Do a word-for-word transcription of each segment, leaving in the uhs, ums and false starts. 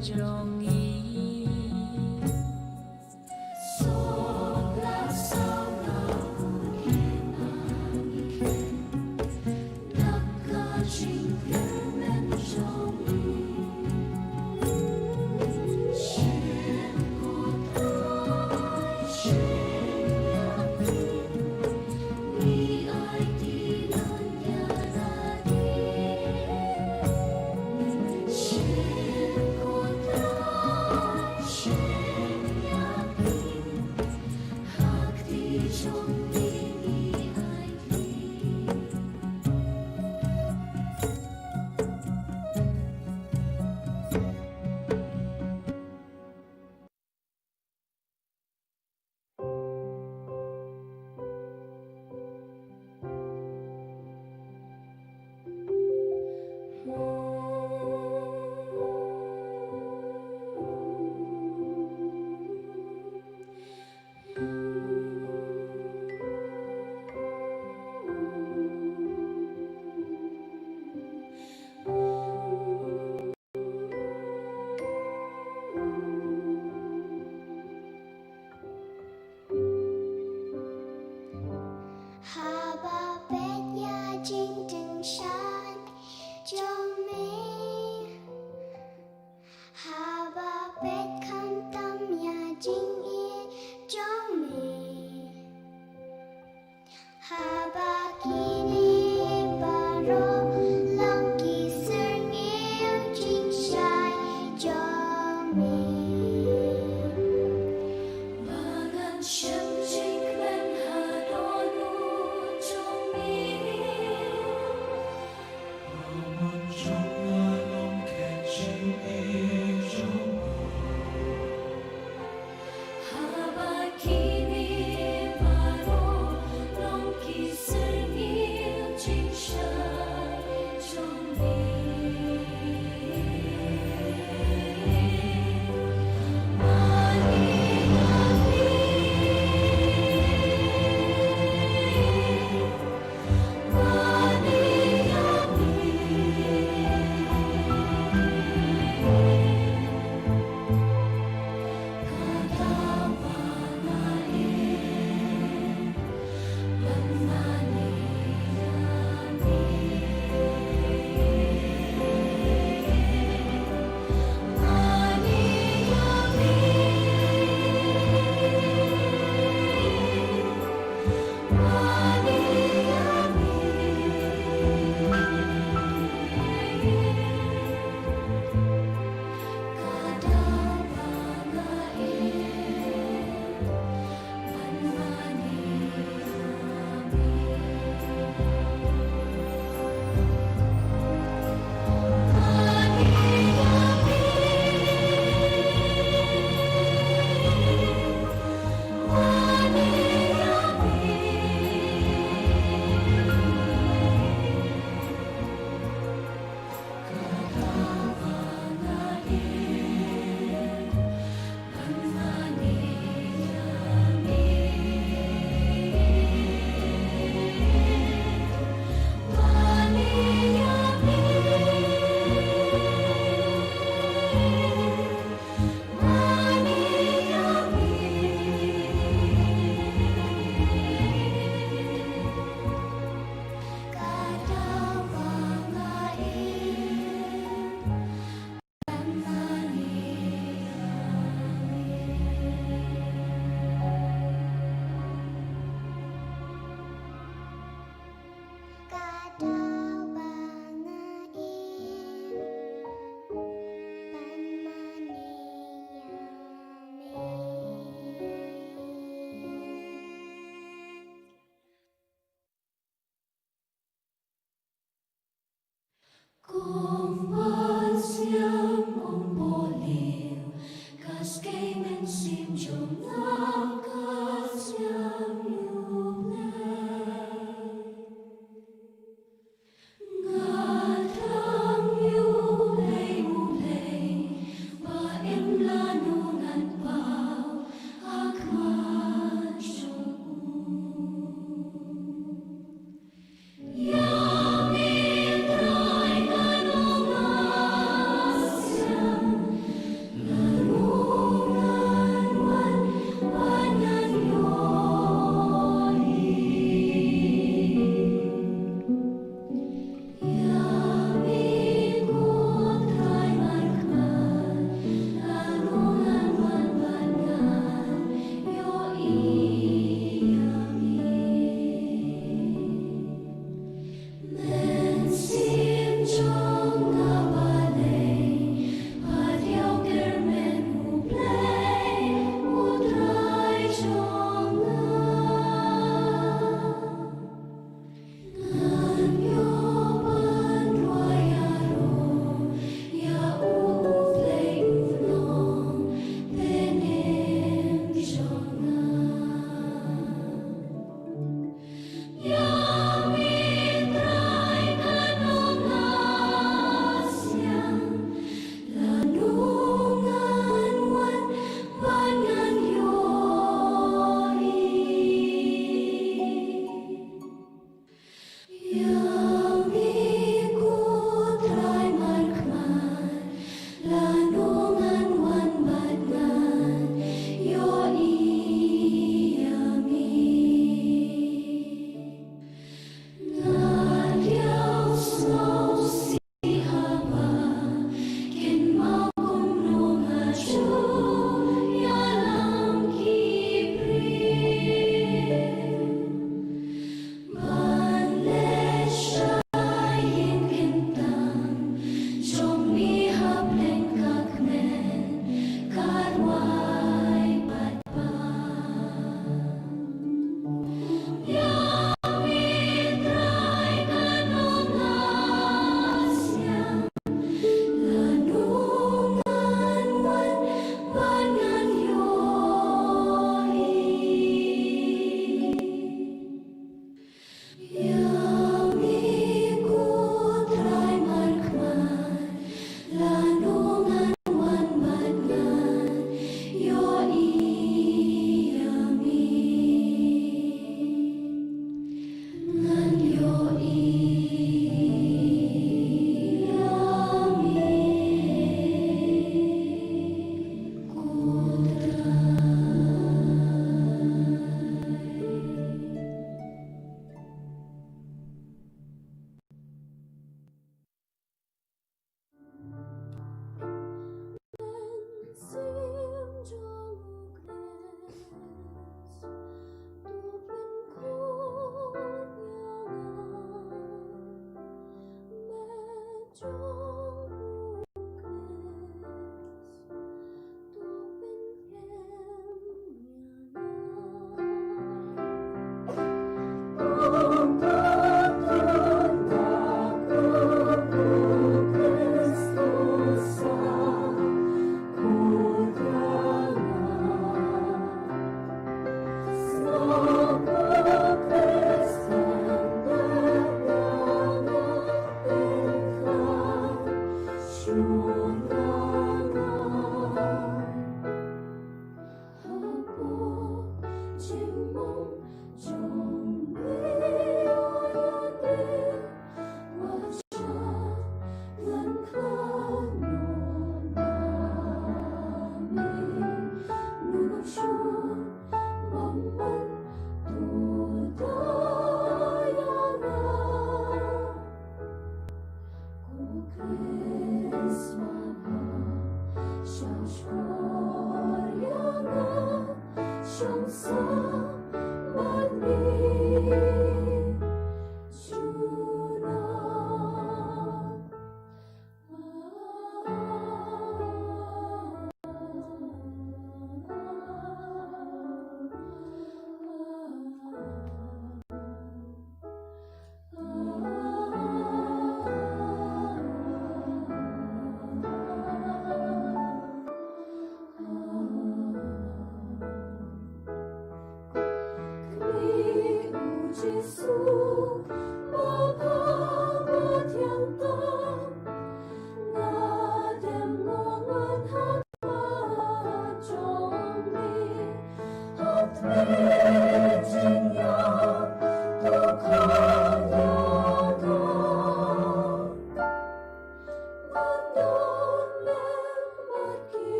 jong ngi.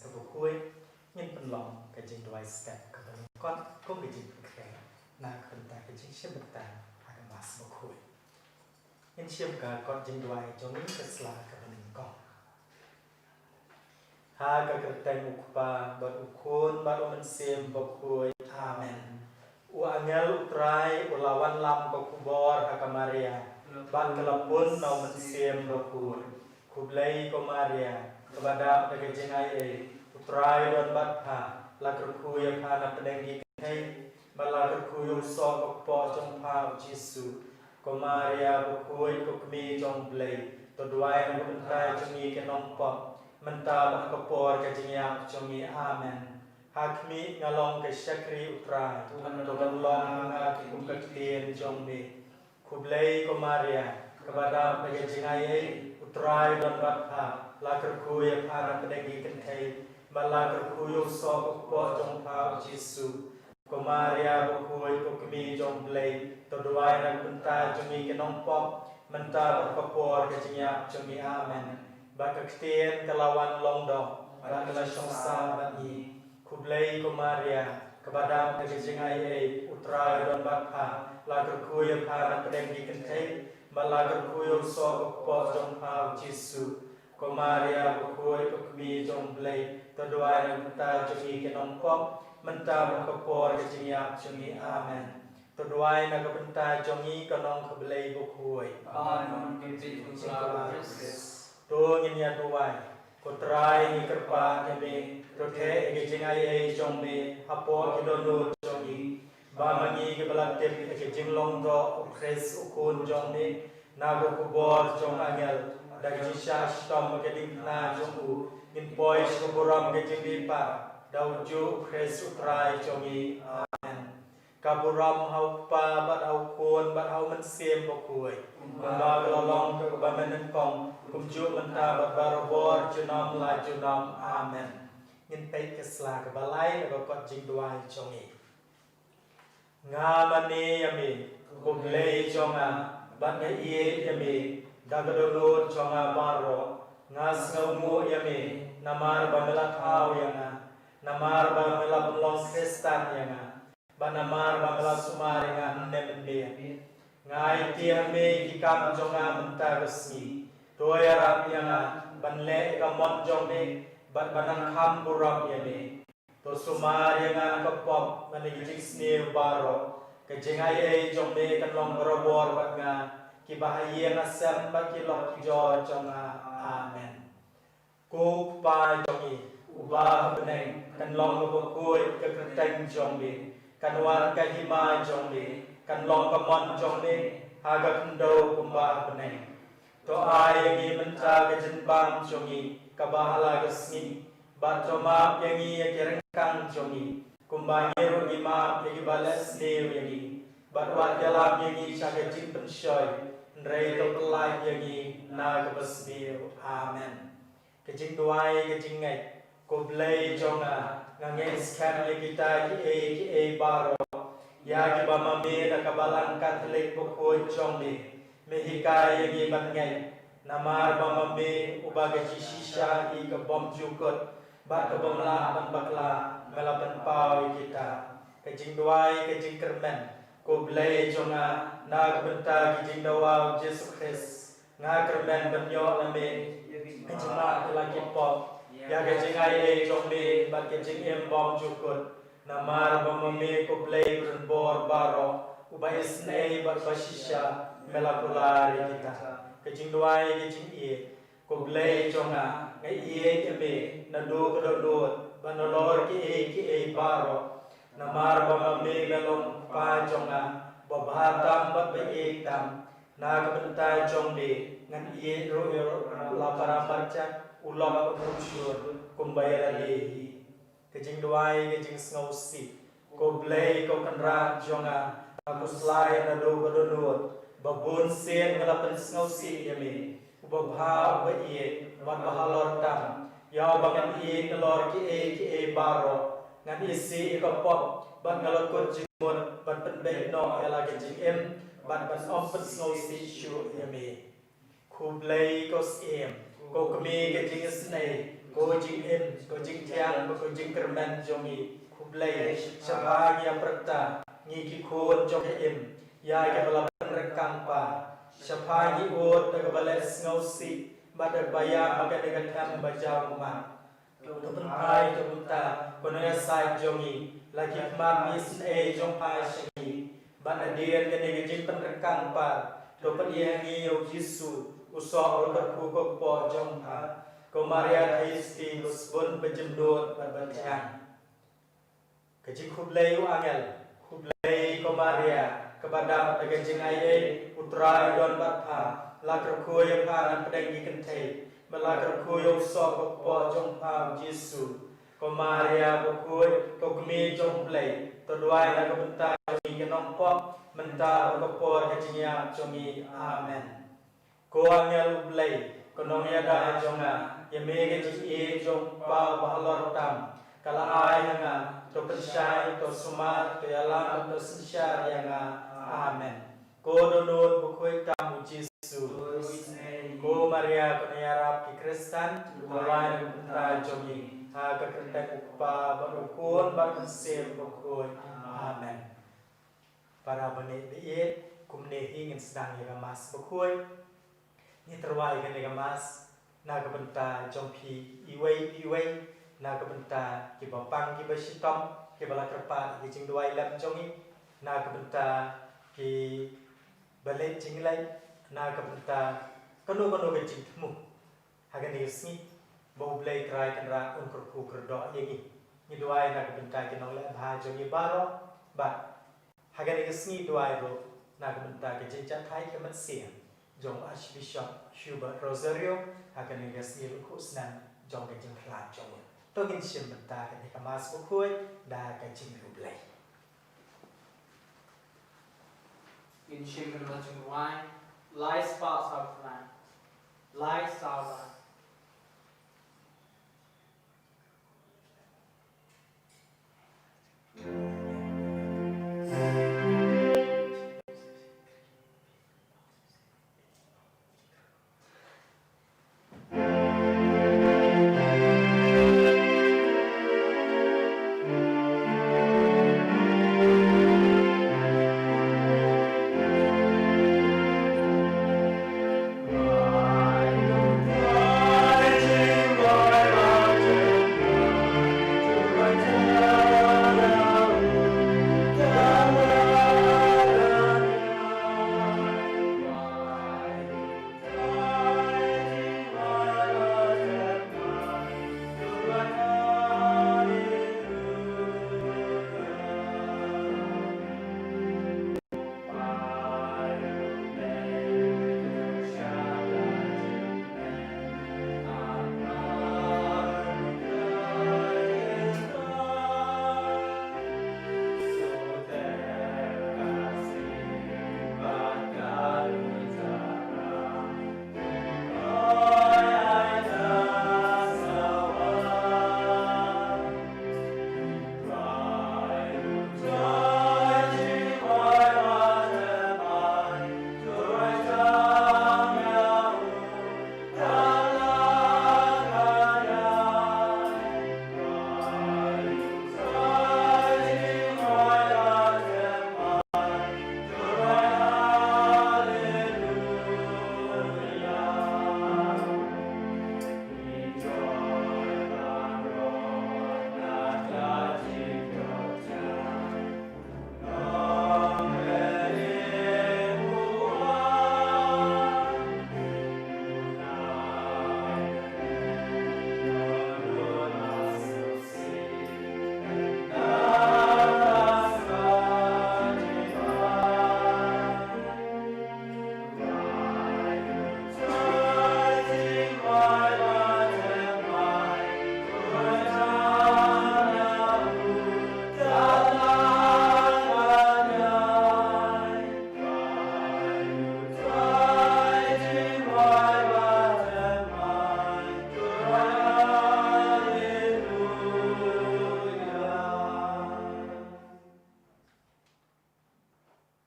Kaba khuid ngin pynlong ka jingduwai step kaba nyngkong kum ka jingpynkhreh na ka bynta ka jingshim bynta ha ka Mass bakhuid. Ngin shim ka kot jingduwai jong ngi ka sla kaba nyngkong. Ha ka kyrteng U Kpa bad U Khun bad U Mynsiem Bakhuid. Amen. U angel U Trai u la wanlam ka khubor ha ka Maria bad ka la pun na U Mynsiem Bakhuid. Khublei ko Maria, kaba dap da ka jingaiei, U Trai u don bad pha, la kyrkhu ïa pha na pdeng ki kynthei, bad la kyrkhu ïa u soh ka kpoh jong pha U Jisu. Ko Maria bakhuid, ko kmie jong U Blei, to duwai na ka bynta jong ngi ki nongpop, mynta bad ha ka por ka jingïap jong ngi. Amen. Ha khmih nga long ka shakri U Trai, to pynlong ha nga kum ka ktien jong me. Khublei ko Maria, kaba dap da ka jingaiei, U Trai u don bad pha, la kyrkhu ïa pha na pdeng ki kynthei, bad la kyrkhu ïa u soh ka kpoh jong pha U Jisu. Ko Maria bakhuid, ko kmie jong U Blei, to duwai na ka bynta jong ngi ki nongpop, mynta bad ha ka por ka jingïap jong ngi. Amen. Bad ka ktien ka la wan long doh, bad ka la shong sah bad ngi. Khublei ko Maria, kaba dap da ka jingaiei, U Trai u don bad pha, la kyrkhu ïa pha na pdeng ki kynthei, bad la kyrkhu ïa u soh ka kpoh jong pha U Jisu. Ko Maria bakhuid, ko kmie jong U Blei, to duwai na ka bynta jong ngi ki nongpop, mynta bad ha ka por ka jingïap jong ngi. Amen. To duwai na ka bynta jong ngi ki nongkha Blei bakhuid. Ba non ki bit u Kpa Khrist. To ngin ïa duwai. Ko Trai, ngi kyrpad ïa me, to theh ïa ka jingaiei jong me hapoh ki dohnud jong ngi, ba ma ngi kiba la tip ïa ka jinglong doh U Khrist U Khun jong me na ka khubor jong angel, da ka jingshah shitom ha ka diengphna jong u, ngin poi sha ka burom ka jingriewspah da u juh U Khrist U Trai jong ngi. Amen. Ka burom ha U Kpa bad ha U Khun bad ha U Mynsiem Bakhuid, kumba ka la long ha kaba mynnyngkong, kumjuh mynta bad barabor, junom la junom. Amen. Ngin peit ka sla kaba lai na ka kot jingduwai jong ngi. Nga mane ïa me, ko Blei jong nga, bad nga ïeit ïa me da ka dohnud jong nga baroh. Nga sngewnguh ïa me namar ba me la thaw ïa nga, namar ba me la pynlong Khristan ïa nga, bad namar ba me la sumar ïa nga hynne mynmiet. Nga aiti ha me ki kam jong nga mynta ka sngi. To ïarap ïa nga ban leh ïa ka mon jong me bad ban nang kham burom ïa me. To sumar ïa nga na ka pop bad na ki jingsniew baroh. Ka jingaiei jong me kan long barabor bad nga, kiba ha ïing ha sem bad ki lok ki jor jong nga. Amen. Ko Kpa jong ngi uba ha bneng, kan long kaba khuid ka kyrteng jong me, kan wan ka hima jong me, kan long ka mon jong me ha ka khyndew kumba ha bneng. To ai ïa ngi mynta ka jingbam jong ngi kaba ha la ka sngi, bad to map ïa ngi ïa ki ryngkang jong ngi, kumba ngi ruh ngi map ïa kiba leh sniew ïa ngi, bad wat ïalam ïa ngi sha ka jingpynshoi, hynrei to pyllait ïa ngi na kaba sniew. Amen. Ka jingduwai ka jingngeit. Ko Blei jong nga, nga ngeit skhem ïa kita kiei kiei baroh, ïa kiba ma me da ka Balang Katholik bakhuid jong me me hikai ïa ngi ban ngeit, namar ba ma me uba ka jingshisha hi kabym jukut bad kabym lah ban bakla, me la pynpaw ïa kita. Ka jingduwai ka jingkyrmen. Ko Blei jong nga, na ka bynta ki jingdawa U Jisu Khrist, nga kyrmen ban ïoh na me ka jingmap ïa la ki pop, ïa ka jingaiei jong me bad ka jingim bymjukut. Namar ba ma me ko Blei u donbor baroh, uba isynei bad uba shisha, me la kular ïa kita. Ka jingduwai ka jingïeit. Ko Blei jong nga, nga ïeit ïa me naduh ka dohnud bad nalor kiei kiei baroh. Namar ba ma me me long Kpa jong nga, ba bha tam bad ba ïeit tam. Na ka bynta jong me ngan ïeit ruh ïa la para marjan, u lok bad u shun, kumba ïa lade hi. Ka jingduwai ka jingsngewsih. Ko Blei ko Kynrad jong nga, nga khuslai naduh ka dohnud ba bun sien nga la pynsngewsih ïa me, uba bha uba ïeit bad ba halor tam, ïa uba ngan ïeit nalor kiei kiei baroh. Ngan isih ïa ka pop bad nga la kut jingmut ban pynbeit noh ïa la ka jingim bad ban ym pynsngewsih shuh ïa me. Khublei ko Syiem, ko Kmie ka jingisynei, ko jingim, ko jingthiang, ko jingkyrmen jong ngi. Blei, shaphang ïa pyrta ngi ki khun jong ka im ïa ka ba la pynrkang pa, shaphang ngi ut da ka ba leh sngewsih bad da ka ba ïam ha kane ka them ba jaw mat. To pynthai to mynta, ko nongïasaid jong ngi, la ki khmat ngi sngewsih jong pha sha ngi. Bad nadien kane ka jingpynrkang pa, to pynïeng ïa u Jisu, u soh u la kyrkhu ko kpoh jong pha. Ko Maria Theisotti, ba sbun ba jemnud bad ba thiang. Ka jingkhublei u angel, khublei ko Maria, ka ba dap da ka jingaiei, u Trai u don bad pha, la kyrkhu ïa pha na pdeng ki kynthei, bad la kyrkhu ïa u soh ko kpoh jong pha u Jisu. Ko Maria bakhuid, ko kmie jong Blei, to duwai na ka bynta jong ngi ki nongpop, mynta bad ka por ka jingïap jong ngi. Amen. Ko angel u Blei, ko nongïada jong nga, ïa me ka jingïeit jong u Kpa ba halor tam, ka la ai ha nga, to pynshai, to sumar, to ïalam, to synshar ïa nga. Amen. Ko dohnud bakhuid tam u Jisu. Ko Maria, ko nongïarap ki Khristan, to duwai na ka bynta jong ngi, ha ka kyrteng u Kpa bad u Khun bad u Mynsiem Bakhuid. Amen. Para bangeit ba ïeit, kumne hi ngin sdang ïa ka Mass bakhuid. Ngi tyrwa ïa kane ka Mass na ka bynta jong phi iwei pa iwei, na ka bynta ki ba pang ki ba shitom, ki ba la kyrpad ïa ki jingduwai lem jong ngi, na ka bynta ki ba leit jingleit, na ka bynta kano kano ka jingthmu ha kane ka sngi, ba U Blei Trai Kynrad un kyrkhu kyrdoh ïa ngi. Ngi duwai na ka bynta ki nongleh bha jong ngi baroh, bad ha kane ka sngi duwai ruh na ka bynta ka jingjahthait ka mynsiem jong Archbishop Hubert Rosario, ha kane ka sngi lukhuh snem jong ka jingkhlad jong u. To ngin shim bynta kane ka Mass bakhuid da ka jingriewblei. Ngin shim kane ka jingrwai, Lai Spah Saw Khlaiñ, Lai Saw Khlaiñ.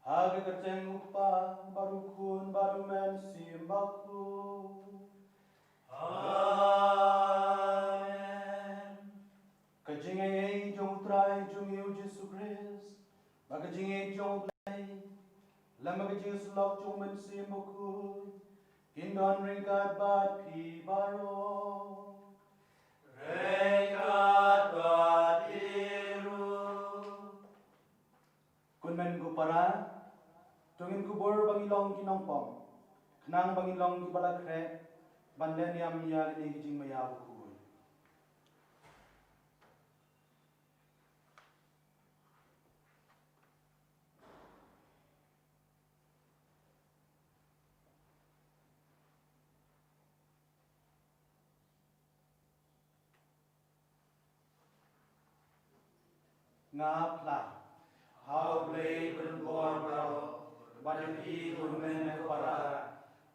Ha ka kyrteng u Kpa, bad u Khun, bad u Mynsiem Bakhuid. Amen. Ka jingaiei jong u Trai jong Ba ka jingïeit jong U Blei lem bad ka jingïasyllok jong U Mynsiem Bakhuid kin don ryngkat bad phi baroh. Ryngkat bad phi ruh. Ko hynmen ko para, to ngin kubur ba ngi long ki nongpop, khnang ba ngin long kiba la khreh ban leh niam ïa kane ka jingmaïa bakhuid. Nga phla ha U Blei ba don bor baroh, bad ïa phi ko hynmen ko para,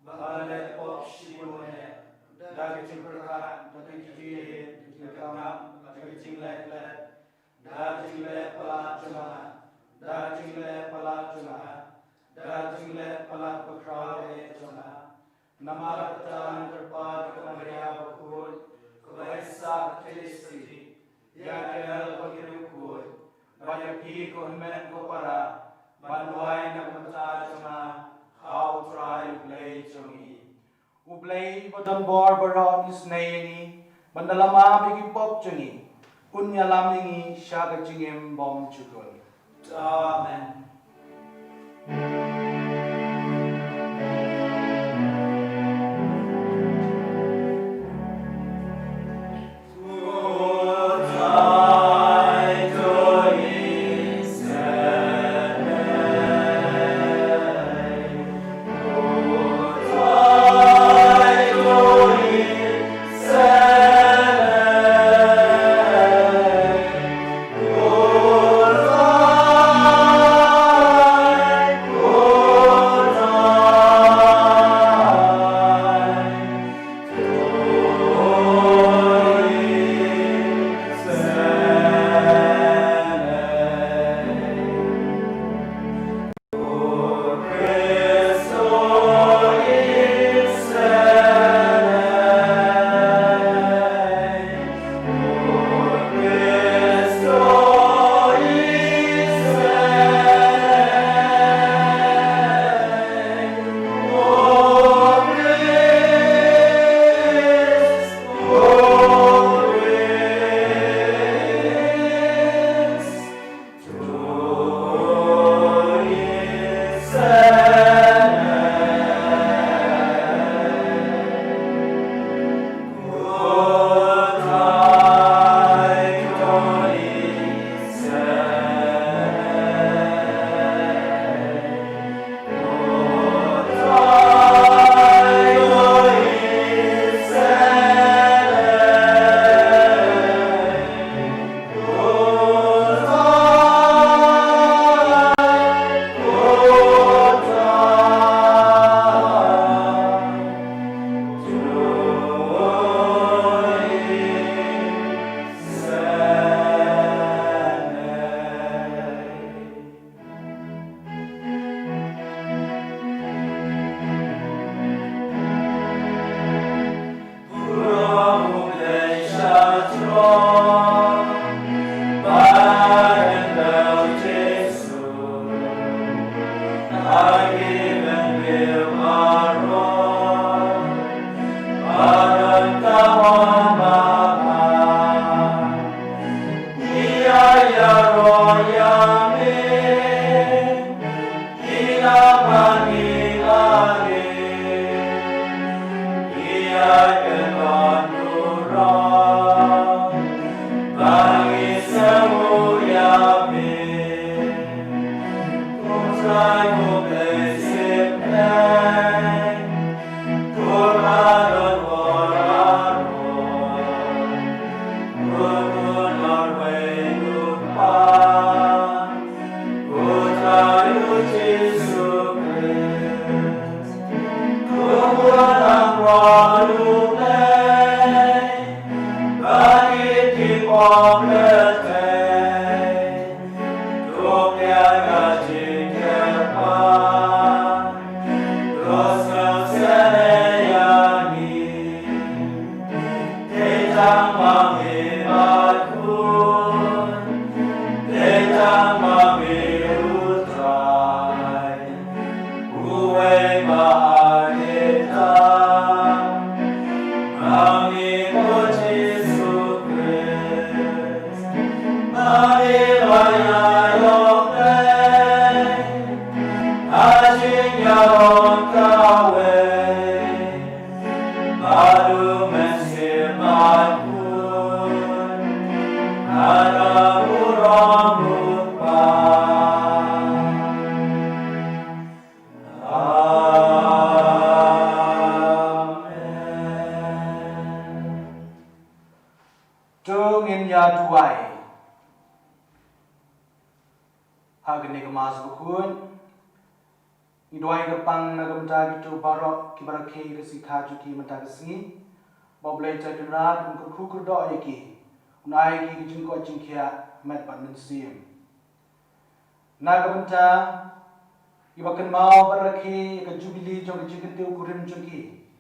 ba nga la leh pop shibun eh, da ka jingpyrkhat, da ka jingïeit, da ka jingkam, da ka jingleh klet, da ka jingleh palat jong nga, da ka jingleh palat jong nga, da ka jingleh palat bakhraw eh jong nga. Namar kata nga kyrpad ïa ka Maria Bakhuid, kaba ïaisah ka Trinity, ïa ki angel bad ki riewkhuid, bad ïa phi ko hynmen ko para, ban duwai na ka bynta jong nga ha U Trai U Blei jong ngi. U Blei ba don bor baroh un isynei ïa ngi, bad da lama ba ki pop jong ngi un ïalam ïa ngi sha ka jingim bymjukut. Amen. Ha kane ka Mass bakhuid, ngi duwai kyrpang na ka bynta kito baroh kiba rakhe ïa ka sngi jong ki mynta ka sngi, ba U Blei Trai Kynrad un kyrkhu kyrdoh ïa ki, un ai ïa ki ka jingkoit jingkhiah met bad mynsiem. Na ka bynta kiba kynmaw bad rakhe ïa ka jubili jong ka jingkyntiew kurim jong ki,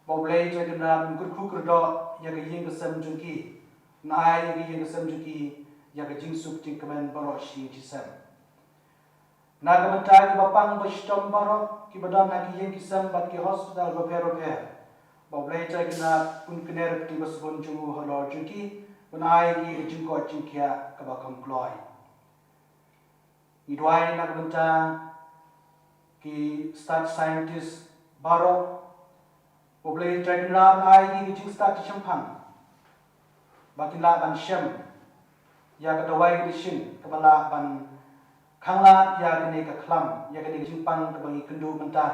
ba U Blei Trai Kynrad un kyrkhu kyrdoh ïa ka ïing ka sem jong ki, un ai ïa ka ïing ka sem jong ki ïa ka jingsuk jingkmen baroh shi sien. Na ka bynta kiba pang ba shitom baroh kiba don ha ki ïing ki sem bad ki hospital bapher bapher, ba U Blei Trai Kynrad un kner ïa ka kti basbun jong u halor jong ki, un ai ïa ki ka jingkoit jingkhiah kaba kham kloi. Ngi duwai na ka bynta ki stad scientist baroh, ba U Blei Trai Kynrad un ai ïa ki ka jingstad jingshemphang, ba kin lah ban shem ïa ka dawai ka dashin kaba lah ban khanglad ïa kane ka khlam, ïa kane ka jingpang kaba ngi kynduh mynta,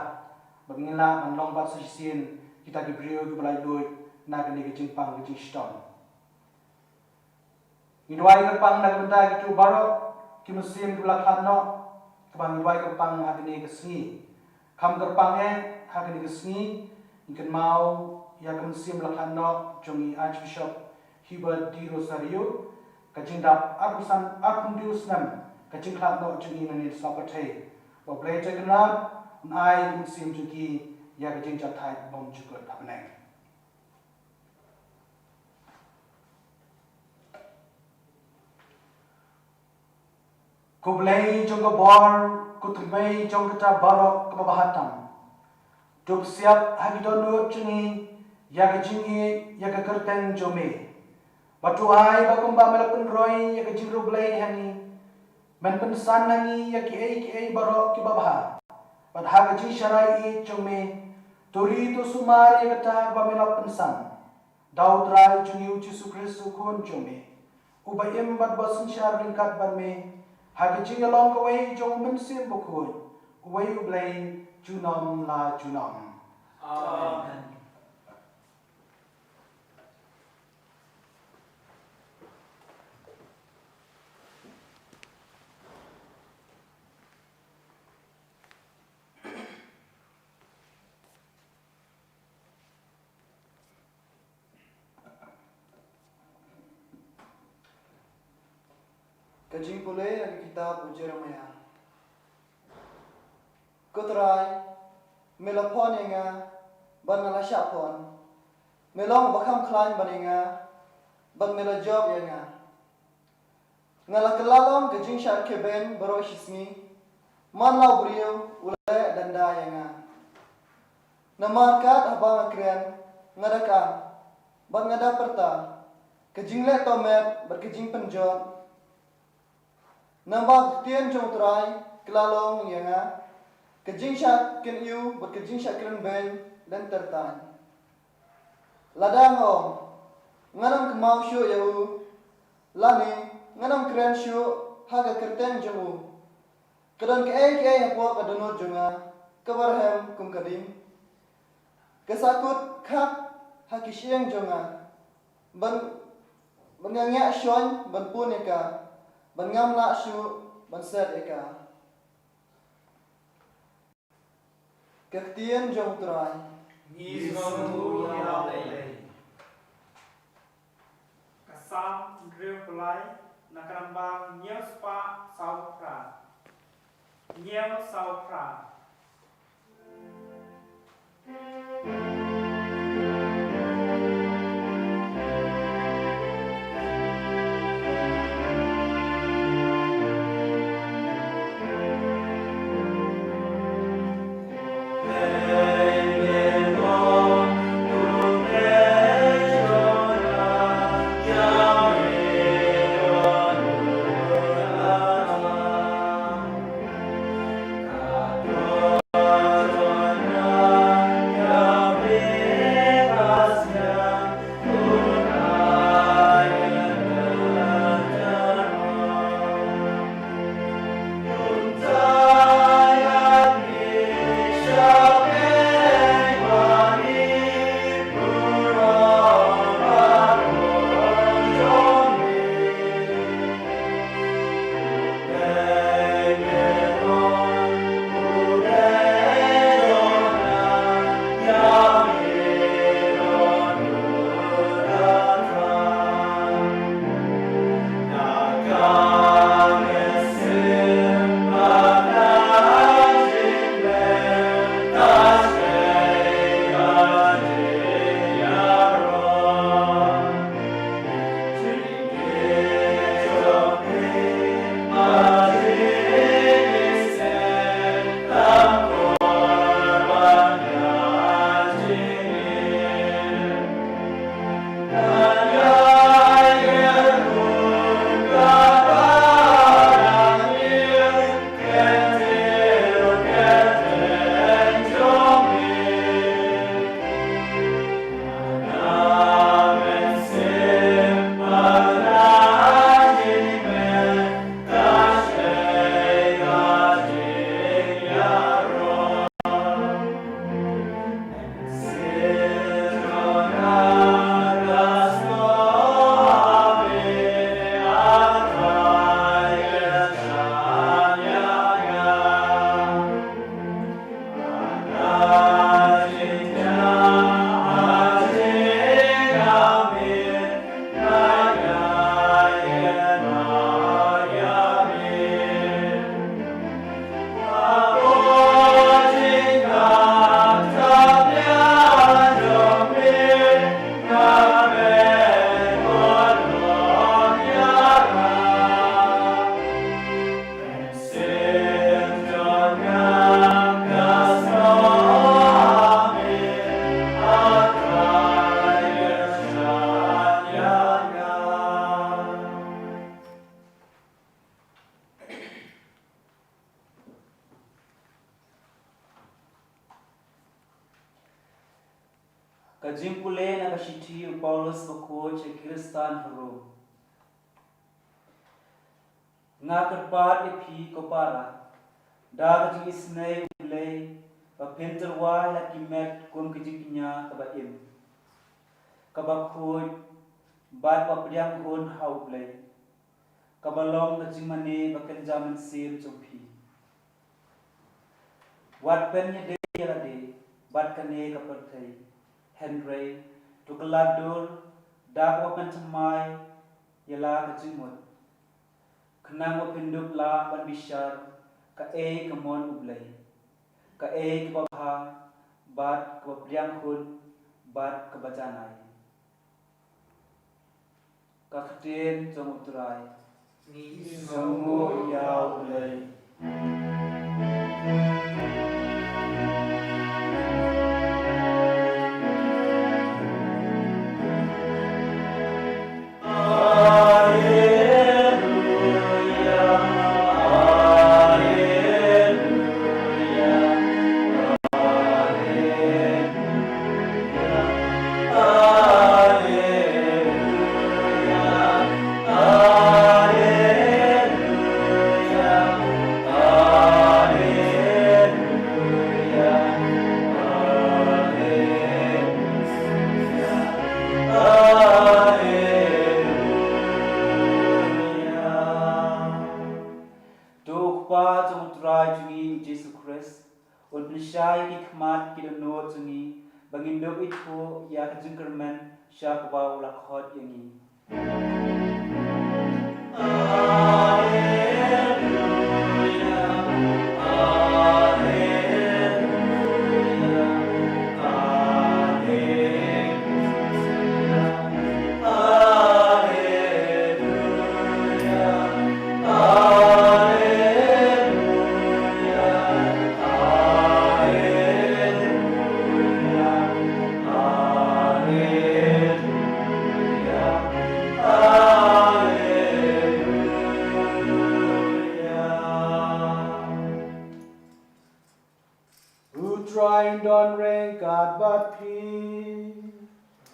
ba ngin lah ban long bad sa shisien kita ki briew kiba laitluid na kane ka jingpang ka jingshitom. Ngi duwai kyrpang na ka bynta kito baroh ki mynsiem kiba la khlad noh, kaba ngi duwai kyrpang ha kane ka sngi. Kham kyrpang eh ha kane ka sngi, ngi kynmaw ïa ka mynsiem la khlad noh jong i Archbishop Hubert de Rosario, ka jingdap arphew san, arphew hynriew snem ka jingkhlad noh jong i nangne sha pyrthei. Ba U Blei Trai Kynrad un ai ïa ka mynsiem jong ki ïa ka jingjahthait bymjukut ha bneng. Ko Blei jong ka bor, ko tyrmai jong kata baroh kaba bha tam, to pynsiap ha ki dohnud jong ngi ïa ka jingïeit ïa ka kyrteng jong me. Bad to ai ba kumba me la pynroi ïa ka jingriewblei ha ngi, men pynsan ha ngi ïa kiei kiei baroh kiba bha. Bad ha ka jingsharai ïeit jong me, to ri to sumar ïa kata ba me la pynsan. Da U Trai jong ngi U Jisu Khrist U Khun jong me, uba im bad ba synshar ryngkat bad me ha ka jingïalong kawei jong U Mynsiem Bakhuid, uwei U Blei junom la junom. Amen. Ka jingpule na ka kitab u Jeremiah. Ko Trai, me la phon ïa nga, bad nga la shah phon. Me long ba kham khlaiñ ban ïa nga, bad me la jop ïa nga. Nga la kylla long ka jingshah kheben baroh shi sngi. Man la u briew u leh danda ïa nga. Namar kat haba nga kren, nga da kang, bad nga da pyrta ka jingleh tohmet bad ka jingpynjot. Nangba ka ktien jong U Trai kylla long ïa nga ka jingshah kynïu bad ka jingshah kren beiñ lynter taiñ. Lada nga ong, ngan ym kynmaw shuh ïa u, lane ngan ym kren shuh ha ka kyrteng jong u, ka don kaei kaei hapoh ka dohnud jong nga kaba rhem kum ka ding, ka sahkut khap ha ki shyieng jong nga, ban, ban nga ngiah shoiñ ban pun ïa ka, ban ngam lah shuh ban set ïa ka. Ka ktien jong U Trai. Ngi sngewnguh ïa U Blei. Ka Salm hynriew phew lai, na ka namba hynñiew spah saw phra. Hynñiew saw phra. Ka jingpule na ka shithi u Paulus bakhuid sha ki Khristan ha Rom. Nga kyrpad ïa phi ko para, da ka jingisynei U Blei, ba phin tyrwa ïa la ki met kum ka jingkñia kaba im, kaba khuid, bad ba pdiang hun ha U Blei, kaba long ka jingmane ba kynja mynsiem jong phi. Wat pynïadei ïa lade bad kane ka pyrthei, hynrei to kylla dur da kaba pynthymmai ïa la ka jingmut, khnang ba phin dup lah ban bishar kaei ka mon U Blei, kaei kaba bha, bad kaba pdiang hun, bad kaba janai. Ka ktien jong U Trai. Ngi sngewnguh ïa U Blei. To U Kpa jong U Trai jong ngi U Jisu Khrist un pynshai ïa ki khmat ki dohnud jong ngi, ba ngin dup ithuh ïa ka jingkyrmen sha kaba u la khot ïa ngi. U Trai un don ryngkat bad phi.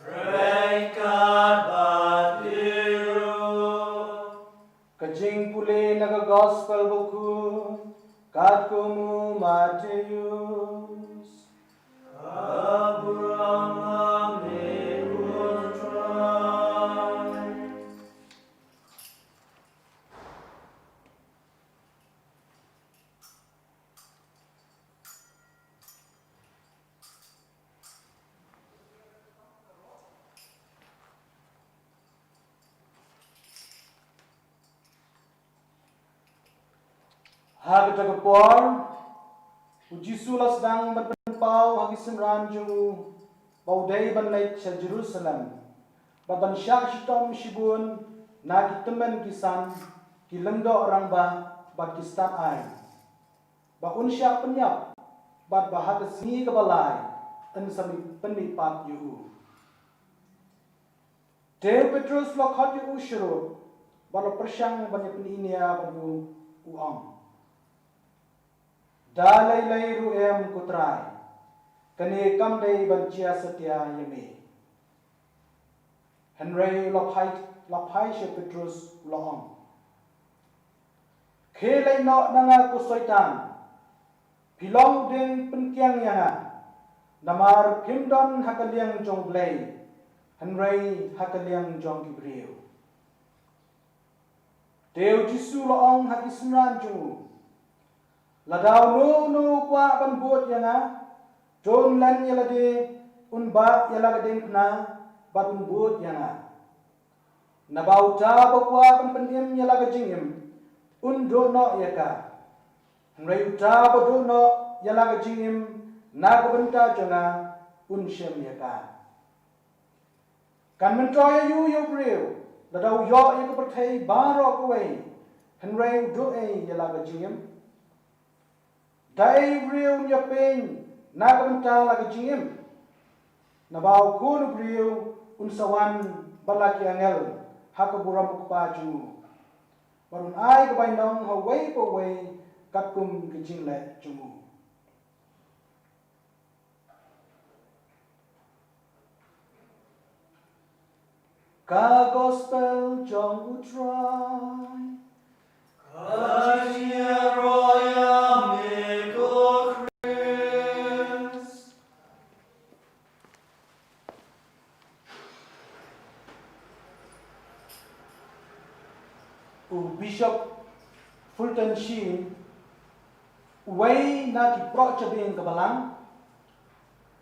Ryngkat bad phi ruh. Ka jingpule na ka Gospel Bakhuid katkum u Mathaios. Ka burom ha me ko Trai. Ha kata ka por, u Jisu u la sdang ban pynpaw ha ki synran jong u ba u dei ban leit sha Jerusalem, bad ban shah shitom shibun na ki tymmen ki san, ki lyngdoh rangbah bad ki stad aiñ, ba un shah pynïap, bad ba ha ka sngi kaba lai yn sa mih, pynmihpat ïa u. Te u Petrus u la khot ïa u sha rud, bad u la pyrshang ban ïa pyninia bad u, u ong: Da lei lei ruh em ko Trai, kane kam dei ban jia satia ïa me. Hynrei u la phai, la phai sha u Petrus, u la ong: Khie leit noh na nga ko Soitan, phi long u dieng pynkiang ïa nga, namar phim don ha ka liang jong U Blei, hynrei ha ka liang jong ki briew. Te u Jisu u la ong ha ki synran jong u: Lada uno uno u kwah ban bud ïa nga, to un len ïa lade, un bah ïa la ka diengphna, bad un bud ïa nga. Naba uta ba kwah ban pynim ïa la ka jingim, un duh noh ïa ka. Hynrei uta ba duh noh ïa la ka jingim na ka bynta jong nga, un shem ïa ka. Kan myntoi aïu ïa u briew lada u ïoh ïa ka pyrthei baroh kawei, hynrei u duh ei ïa la ka jingim? Da ei u briew un ïapeiñ na ka bynta la ka jingim? Naba u Khun u briew un sa wan bad la ki angel ha ka burom u Kpa jong u, bad un ai ka bainong ha uwei pa uwei katkum ka jingleh jong u. Ka Gospel jong U Trai. Ka jingïaroh ïa me ko Khrist. U Bishop Fulton Sheen, uwei na ki proh jabieng ka Balang,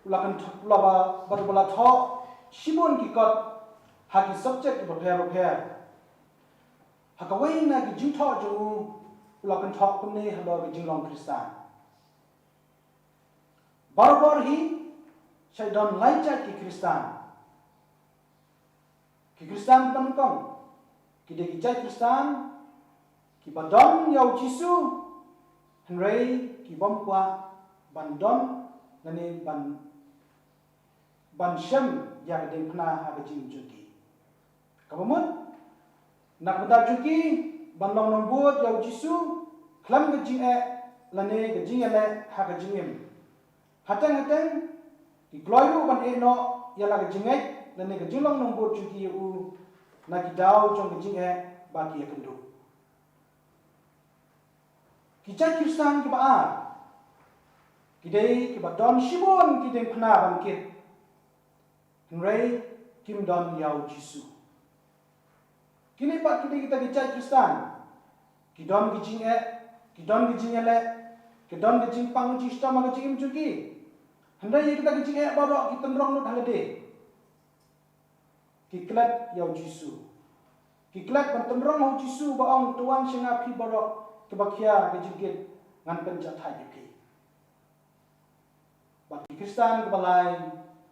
u la kynth-, u la ba, bad u ba la thoh shibun ki kot ha ki subject kiba pher bapher. Ha kawei na ki jingthoh jong u, u la kynthah kumne halor ka jinglong Khristan. Barabor hi, sa don lai jait ki Khristan. Ki Khristan kiba nyngkong, ki dei ki jait Khristan kiba don ïa U Jisu, hynrei ki bym kwah ban don lane ban, ban shem ïa ka diengphna ha ka jingim jong ki. Kaba mut, na ka bynta jong ki ban long nongbud ïa U Jisu khlem ka jingeh lane ka jingïaleh ha ka jingim. Hateng hateng, ki kloi ruh ban ïehnoh ïa la ka jingngeit lane ka jinglong nongbud jong ki ïa u na ki daw jong ka jingeh ba ki ïakynduh. Ki jait Khristan kiba ar, ki dei kiba don shibun ki diengphna ban kit, hynrei kim don ïa U Jisu. Kine pat ki dei kita ki jait Khristan, ki don ki jingeh, ki don ki jingïaleh, ki don ki jingpang jingshitom ha ka jingim jong ki. Hynrei ïa kita ki jingeh baroh ki tynrong lut ha lade. Ki klet ïa U Jisu. Ki klet ban tynrong ha U Jisu ba ong, to wan sha nga phi baroh kiba khia ka jingkit, ngan pynjahthait ïa phi. Bad ki Khristan kiba lai,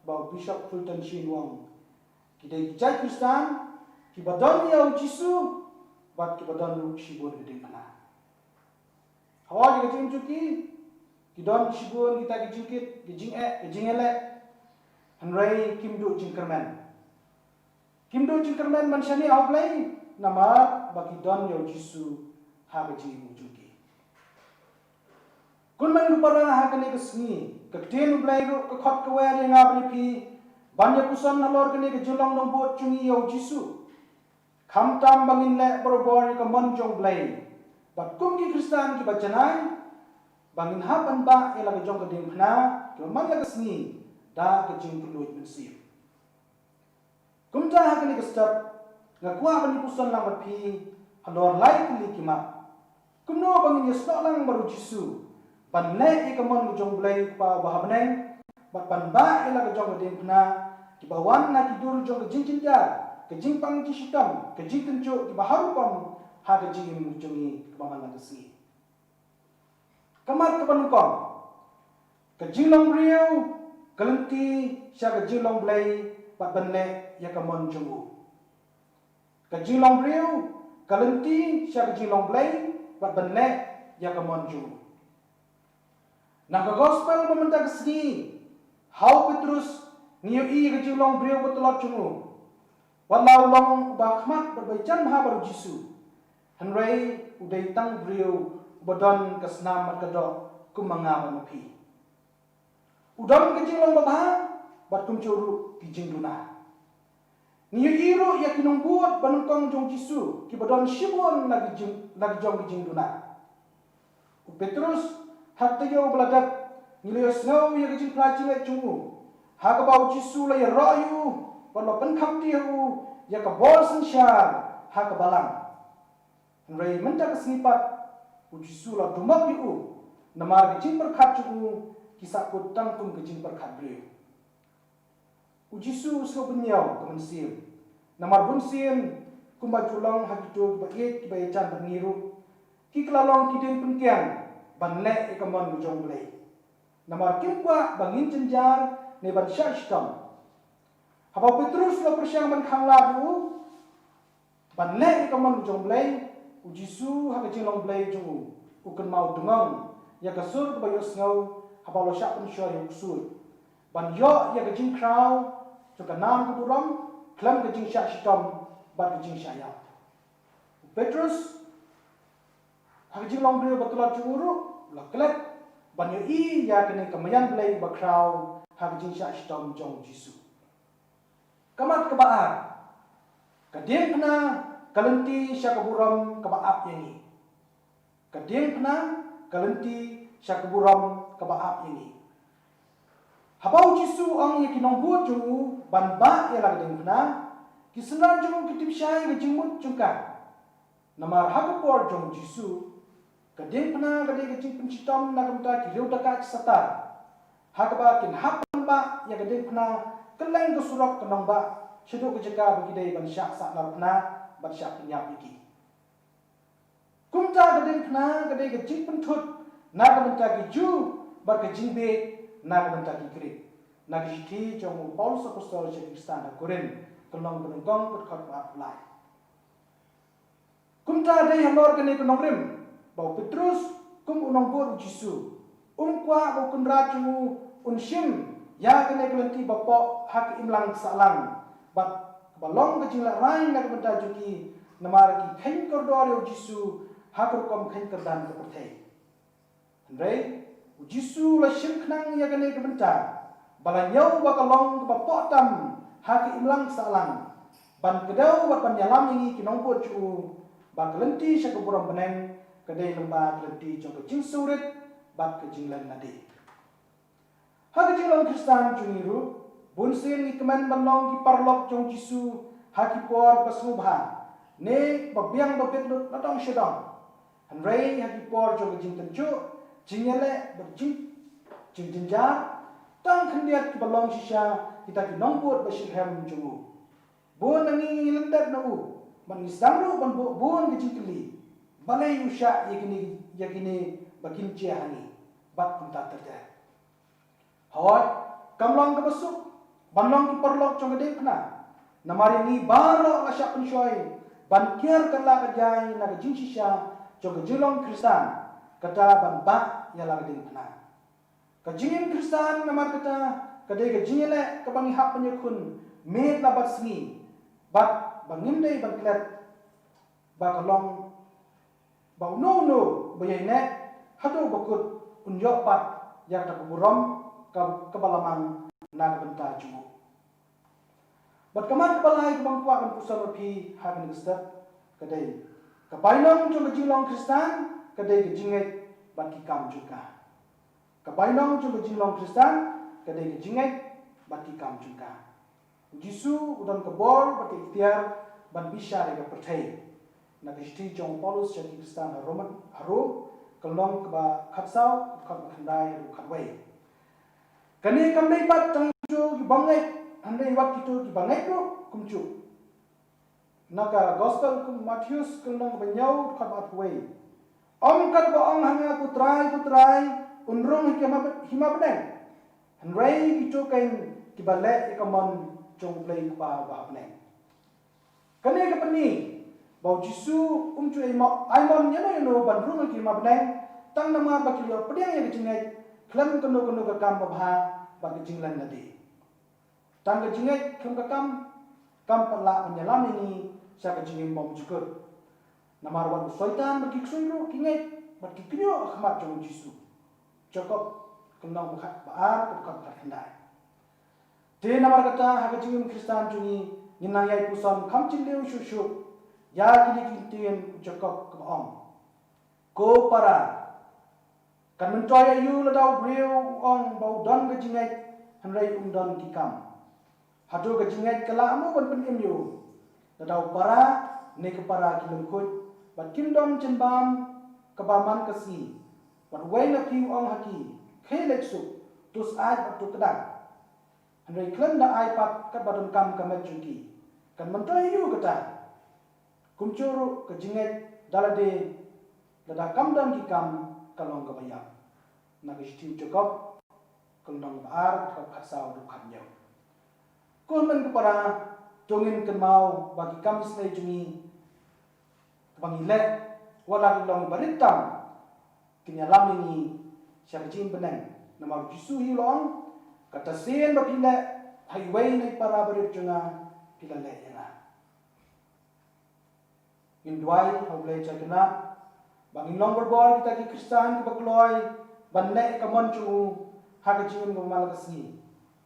ba u Bishop Fulton Sheen u ong, ki dei ki jait Khristan kiba don ïa U Jisu bad kiba don ruh shibun ka diengphna. Hawa ïa ka jingim jong ki, ki don shibun kita ki jingkit, ki jingeh, ki jingïaleh, hynrei kim duh jingkyrmen. Kim duh jingkyrmen ban shaniah ha U Blei namar ba ki don ïa U Jisu ha ka jingim jong ki. Ko hynmen ko para, ha kane ka sngi ka ktien U Blei ruh ka khot ka wer ïa nga bad ïa phi ban ïa puson halor kane ka jinglong nongbud jong ngi ïa U Jisu. Khamtam ba ngin leh barabor ïa ka mon jong U Blei, bad kum ki Khristan kiba janai, ba ngin hap ban bah ïa la ka jong ka diengphna kiba man la ka sngi da ka jingkylluid mynsiem. Kumta ha kane ka step, nga kwah ban ïa puson lang bad phi halor lai tylli ki mat. Kumno ba ngin ïasnoh lang bad U Jisu ban leh ïa ka mon ka jong U Blei Kpa uba ha bneng, bad ban bah ïa la ka jong ka diengphna kiba wan na ki dur jong ka jingjynjar, ka jingpang jingshitom, ka jingtynjuh kiba har rukom ha ka jingim jong ngi kaba man la ka sngi. Ka mat kaba nyngkong, ka jinglong briew ka lynti sha ka jinglong Blei bad ban leh ïa ka mon jong u. Ka jinglong briew ka lynti sha ka jinglong Blei bad ban leh ïa ka mon jong u. Na ka gospel ba mynta ka sngi, ha u Petrus ngi ïohi ïa ka jinglong briew ba tlot jong u. Wat la u long uba khmat bad ba ïajan bha bad U Jisu, hynrei u dei tang briew uba don ka snam bad ka doh kum ma nga bad ma phi. U don ka jinglong babha bad kumjuh ruh ki jingduna. Ngi ïohi ruh ïa ki nongbud ba nyngkong jong U Jisu kiba don shibun la ki jing, la ki jong ki jingduna. U Petrus, ha ka taïew ba la dep, ngi la ïohsngew ïa ka jingphla jingngeit jong u, ha kaba U Jisu u la ïaroh ïa u bad u la pynkhamti ha u ïa ka bor synshar ha ka balang. Hynrei mynta ka sngi pat, U Jisu u la dumok ïa u, namar ka jingpyrkhat jong u ki sahkut tang kum ka jingpyrkhat briew. U Jisu u sngewbynñiaw ka mynsiem, namar bunsien, kumba ju long ha kito kiba ïeit kiba ïajan bad ngi ruh, ki la long ki dieng pynkiang ban leh ïa ka mon ka jong U Blei. Namar kim kwah ba ngin jynjar ne ban shah shitom. Haba u Petrus u la pyrshang ban khanglad ïa u ban leh ïa ka mon ka jong U Blei, U Jisu ha ka jinglong Blei jong u, u kynmaw tyngngoh ïa ka sur kaba ïohsngew haba u la shah pynshoi ha u ksuid, ban ïoh ïa ka jingkhraw jong ka nam ka burom khlem ka jingshah shitom bad ka jingshah ïap. U Petrus ha ka jinglong briew ba tlot jong u ruh u la klet ban ïohi ïa kane ka meiñ Blei ba khraw ha ka jingshah shitom jong U Jisu. Ka mat kaba ar, Ka diengphna ka lynti sha ka burom kaba ap ïa ngi. Ka diengphna ka lynti sha ka burom kaba ap ïa ngi. Haba u Jisu u ong ïa ki nongbud jong u ban bah ïa la ka diengphna, ki synran jong u ki tip shai ka jingmut jong ka. Namar ha ka por jong u Jisu, ka diengphna ka dei ka jingpynshitom na ka bynta ki riew dakaid satar. Ha kaba kin hap ban bah ïa ka diengphna kylleng ka surok ka nongbah, shaduh ka jaka ba ki dei ban shah sahnarphna bad shah pynïap ïa ki. Kumta ka diengphna ka dei ka jingpynthut na ka bynta ki Jiw bad ka jingbieit na ka bynta ki Grik. Na ka shithi jong u Paulus Apostol sha ki Khristan ha Korinth, ka lynnong ba nyngkong, ka dkhot ba arphew lai. Kumta dei halor kane ka nongrim ba u Petrus, kum u nongbud u Jisu, um kwah ba u kynrad jong u un shim ïa kane ka lynti bapoh ha ka imlang sahlang, bad kaba long ka jinglehrain na ka bynta jong ki, namar ki kheiñ kordor ïa u Jisu ha ka rukom kheiñ kyrdan ka pyrthei. Hynrei u Jisu u la shim khnang ïa kane ka bynta, ba la ñiew ba ka long kaba poh tam ha ka imlang sahlang, ban kdew bad ban ïalam ïa ngi ki nongbud jong u, ba ka lynti sha ka burom bneng ka dei lyngba ka lynti jong ka jingsngewrit bad ka jinglen lade. Ha ka jinglong Khristan jong ngi ruh, bunsien ngi kmen ban long ki paralok jong u Jisu ha ki por ba sngewbha ne ba biang ba bit lut na dong sha dong. Hynrei ha ki por jong ka jingtynjuh, jingïaleh bad jing, jingjynjar, tang khyndiat kiba long shisha kita ki nongbud ba shitrhem jong u. Bun na ngi ngi lyndet na u, bad ngi sdang ruh ban buh bun ka jingkylli, balei u shah ïa kine, ïa kine ba kin jia ha ngi, bad kumta ter ter. Hooid, kam long kaba suk ban long ki paralok jong ka diengphna, namar ïa ngi baroh la shah pynshoi ban kiar kylla ka jai na ka jingshisha jong ka jinglong Khristan, kata ban bah ïa la ka diengphna. Ka jingim Khristan namar kata ka dei ka jingïaleh kaba ngi hap ban ïakhun miet la bad sngi, bad ba ngim dei ban klet ba ka long ba uno uno ba ïaineh haduh ba kut un ïoh pat ïa kata ka burom ka, kaba la mang na ka bynta jong u. Bad ka mat kaba lai kaba nga kwah ban pynshai ïa phi ha kane ka step ka dei, ka bainong jong ka jinglong Khristan ka dei ka jingngeit bad ki kam jong ka. Ka bainong jong ka jinglong Khristan ka dei ka jingngeit bad ki kam jong ka. U Jisu u don ka bor bad ka iktiar ban bishar ïa ka pyrthei. Na ka shithi jong u Paulus sha ki Khristan ha Rom, ha Rom, ka lynnong kaba khatsaw, ka dkhot ba khyndai haduh khatwei. Kane kam dei pat tang kito ki bym ngeit, hynrei wat kito kiba ngeit ruh kumjuh. Na ka Gospel u Mathaios ka lynnong kaba hynñiew, dkhot ba arphew wei. Ym kat ba ong ha nga, Ko Trai, Ko Trai, un rung ha ki hima, hima bneng, hynrei kito keiñ kiba leh ïa ka mon jong U Blei U Kpa uba ha bneng. Kane ka pyni ba u Jisu um ju ai mo-, ai mon ïano ïano ban rung ha ki hima bneng, tang namar ba ki la ïoh pdiang ïa ka jingngeit khlem kano kano ka kam babha bad ka jinglen lade. Tang ka jingngeit khlem ka kam, kam pat lah ban ïalam ïa ngi sha ka jingim bymjukut. Namar wat u Soitan bad ki ksuid ruh ki ngeit bad ki kynnoh ha khmat jong u Jisu. Jakob ka lynnong ba khat, ba ar, ka dkhot ba khat khyndai. Te namar kata ha ka jingim Khristan jong ngi, ngin nang ïai puson kham jylliew shuh shuh ïa kine ki ktien u Jakob kaba ong: Ko para, kan myntoi aïu lada u briew u ong ba u don ka jingngeit hynrei um don ki kam? Hato ka jingngeit ka lah mo ban pynim ïa u? Lada u para ne ka para ki lyngkhuid bad kim don jingbam kaba man ka sngi, bad uwei na phi u ong ha ki, Khie leit suk, to syaid bad to kdang, hynrei khlem da ai pat katba donkam ka met jong ki, kan myntoi aïu kata? Kumjuh ruh ka jingngeit da lade lada kam don ki kam ka long kaba ïap. Na ka shithi u Jakob ka lynnong ba ar, dkhot khatsaw haduh khathynñiew. Ko hynmen ko para, to ngin kynmaw ba ki kam isynei jong ngi kaba ngi leh, wat la ki long barit tam, kin ïalam ïa ngi sha ka jingim bneng. Namar u Jisu hi u la ong, Kata sien ba phi leh ha iwei na i para barit jong nga, phi la leh ïa nga. Ngin duwai ha U Blei Trai Kynrad ba ngin long barabor kita ki Khristan kiba kloi ban leh ïa ka mon jong u ha ka jingim kaba man la ka sngi,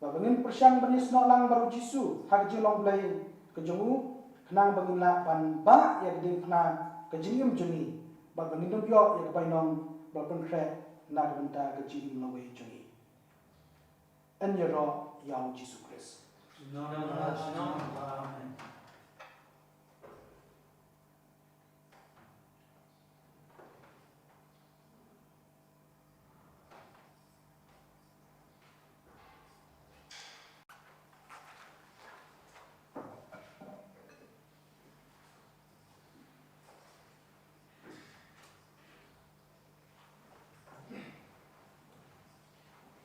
bad ba ngin pyrshang ban ïasnoh lang bad u Jisu ha ka jinglong Blei ka jong u, khnang ba ngin lah ban bah ïa ka diengphna ka jingim jong ngi, bad ba ngin ym ïoh ïa ka bainong ba la pynkhreh na ka bynta ka jingim lawei jong ngi. Yn ïaroh ïa u Jisu Khrist. Amen.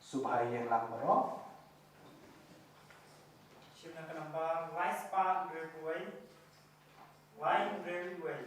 Sngewbha ïeng lang baroh. Shim na ka nambar lai spah hynriew wei, lai hynriew wei.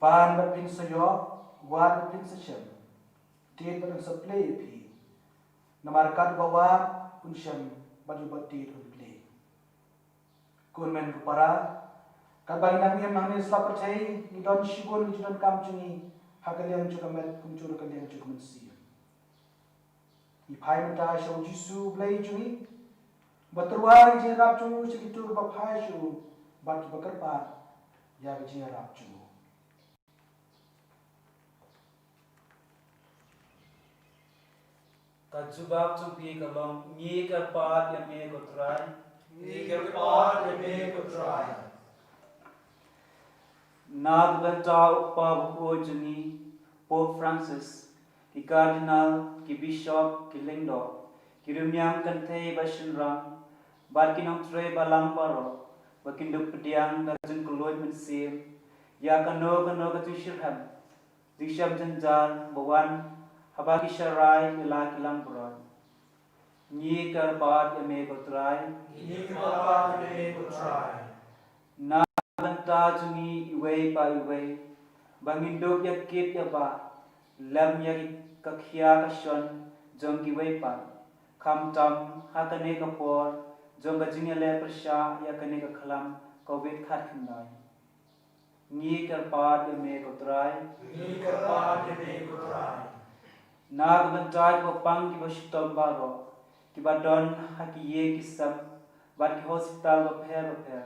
Pan bad phin sa ïoh, wad bad phin sa shem, tied bad un sa plie ïa phi. Namar katba wad un shem bad uba tied un plie. Ko hynmen ko para, katba ngi nang im hangne sha pyrthei, ngi don shibun ki jingdonkam jong ngi ha ka liang jong ka met kumjuh ruh ka liang jong ka mynsiem. Ngi phai mynta sha u Jisu Blei jong ngi, ba tyrwa ïa ka jingïarap jong u sha kito kiba phai sha u bad kiba kyrpad ïa ka jingïarap jong u. Ka jubab jong phi ka long, ngi kyrpad ïa me ko Trai. Ngi kyrpad ïa me ko Trai. Na ka bynta u Kpa bakhuid jong ngi Pope Francis, ki Cardinal, ki Bishop, ki Lyngdoh, ki riewniam kynthei bad shynrang, bad ki nongtrei balang baroh ba kin dup pdiang da ka jingkylluid mynsiem ïa kano kano ka jingshitrhem, jingshem jynjar ba wan haba ki sharai ïa la ki langbrot. Ngi kyrpad ïa me ko Trai. Ngi kyrpad ïa me ko Trai. Na ka bynta jong ngi iwei pa iwei, ba ngin dup ïa kit ïa bah lem ïa ka khia ka shon jong kiwei pat, khamtam ha kane ka por jong ka jingïaleh pyrshah ïa kane ka khlam Covid khatkhyndai. Ngi kyrpad ïa me ko Trai. Ngi kyrpad ïa me ko Trai. Na ka bynta kiba pang kiba shitom baroh, kiba don ha ki ïing ki sem bad ki hospital bapher bapher,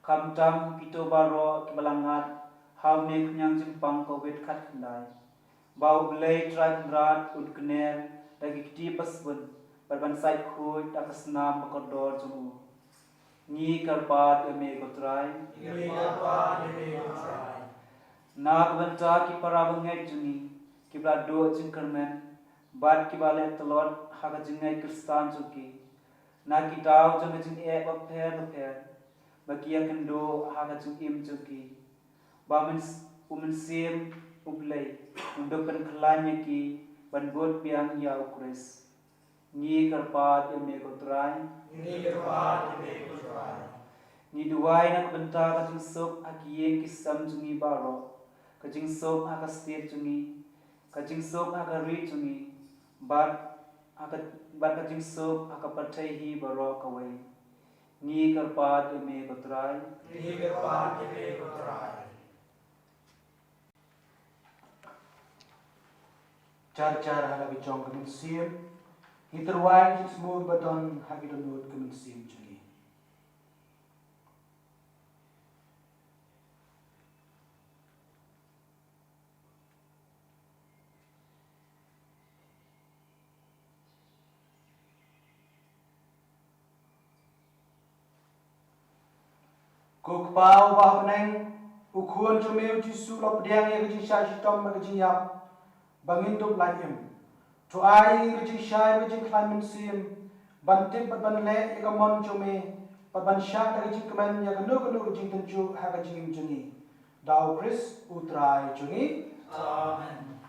khamtam kito baroh kiba la ngat ha une u khñiang jingpang Covid khatkhyndai, ba U Blei Trai Kynrad un kner da ki kti basbun bad ban sait khuid da ka snam bakordor jong u. Ngi kyrpad ïa me ko Trai. Ngi kyrpad ïa me ko Trai. Na ka bynta ki para bangeit jong ngi kiba la duh jingkyrmen bad kiba leh tlot ha ka jingngeit Khristan jong ki, na ki daw jong ka jingeh bapher bapher ba ki ïakynduh ha ka jingim jong ki, ba men, u Mynsiem U Blei un da pynkhlaiñ ïa ki ban bud biang ïa U Khrist. Ngi kyrpad ïa me ko Trai. Ngi kyrpad ïa me ko Trai. Ngi duwai na ka bynta ka jingsuk ha ki ïing ki sem jong ngi baroh, ka jingsuk ha ka state jong ngi, ka jingsuk ha ka ri jong ngi, bad ha ka, bad ka jingsuk ha ka pyrthei hi baroh kawei. Ngi kyrpad ïa me ko Trai. Ngi kyrpad ïa me ko Trai. Jar jar ha la ka jong ka mynsiem, ngi tyrwa ïa ka jingsmur ba don ha ki dohnud ka mynsiem jong ngi. Ko Kpa uba ha bneng, u Khun jong me u Jisu u la pdiang ïa ka jingshah shitom bad ka jingïap ba ngin dup lait im. To ai ïa ka jingshai bad ka jingkhlaiñ mynsiem ban tip bad ban leh ïa ka mon jong me bad ban shah da ka jingkmen ïa kano kano ka jingtynjuh ha ka jingim jong ngi. Da U Khrist U Trai jong ngi. Amen.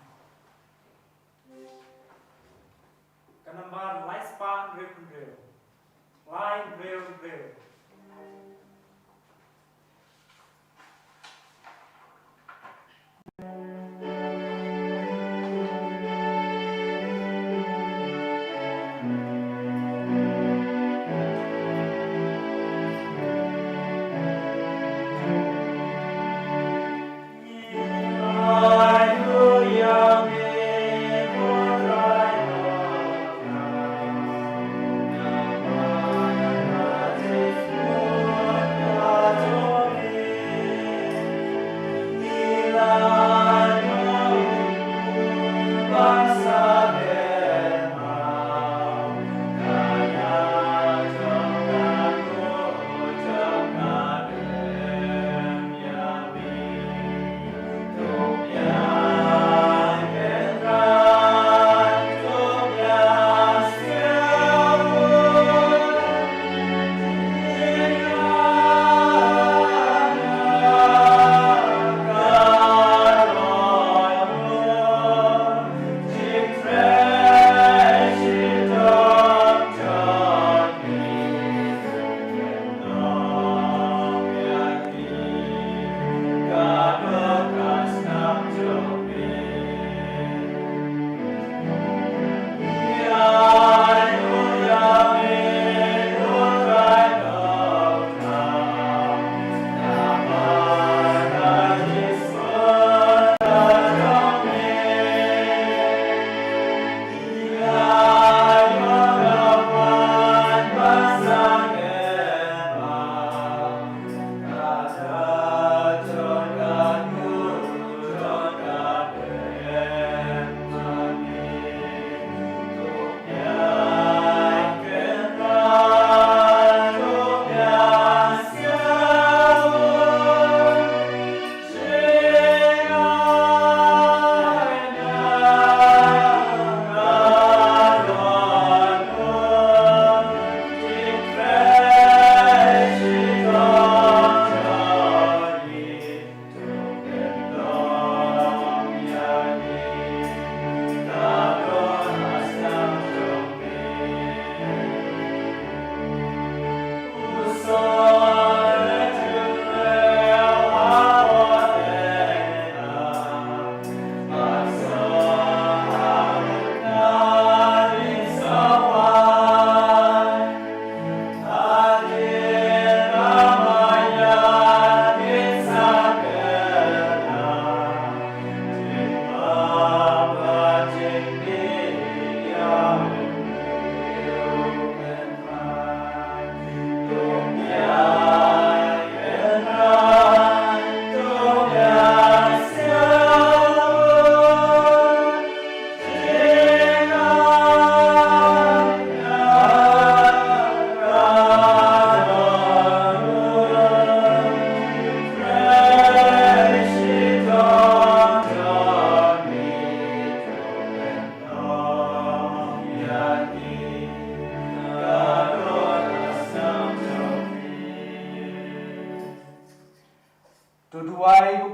Ka nambar lai spah hynriew hynriew. Lai hynriew hynriew.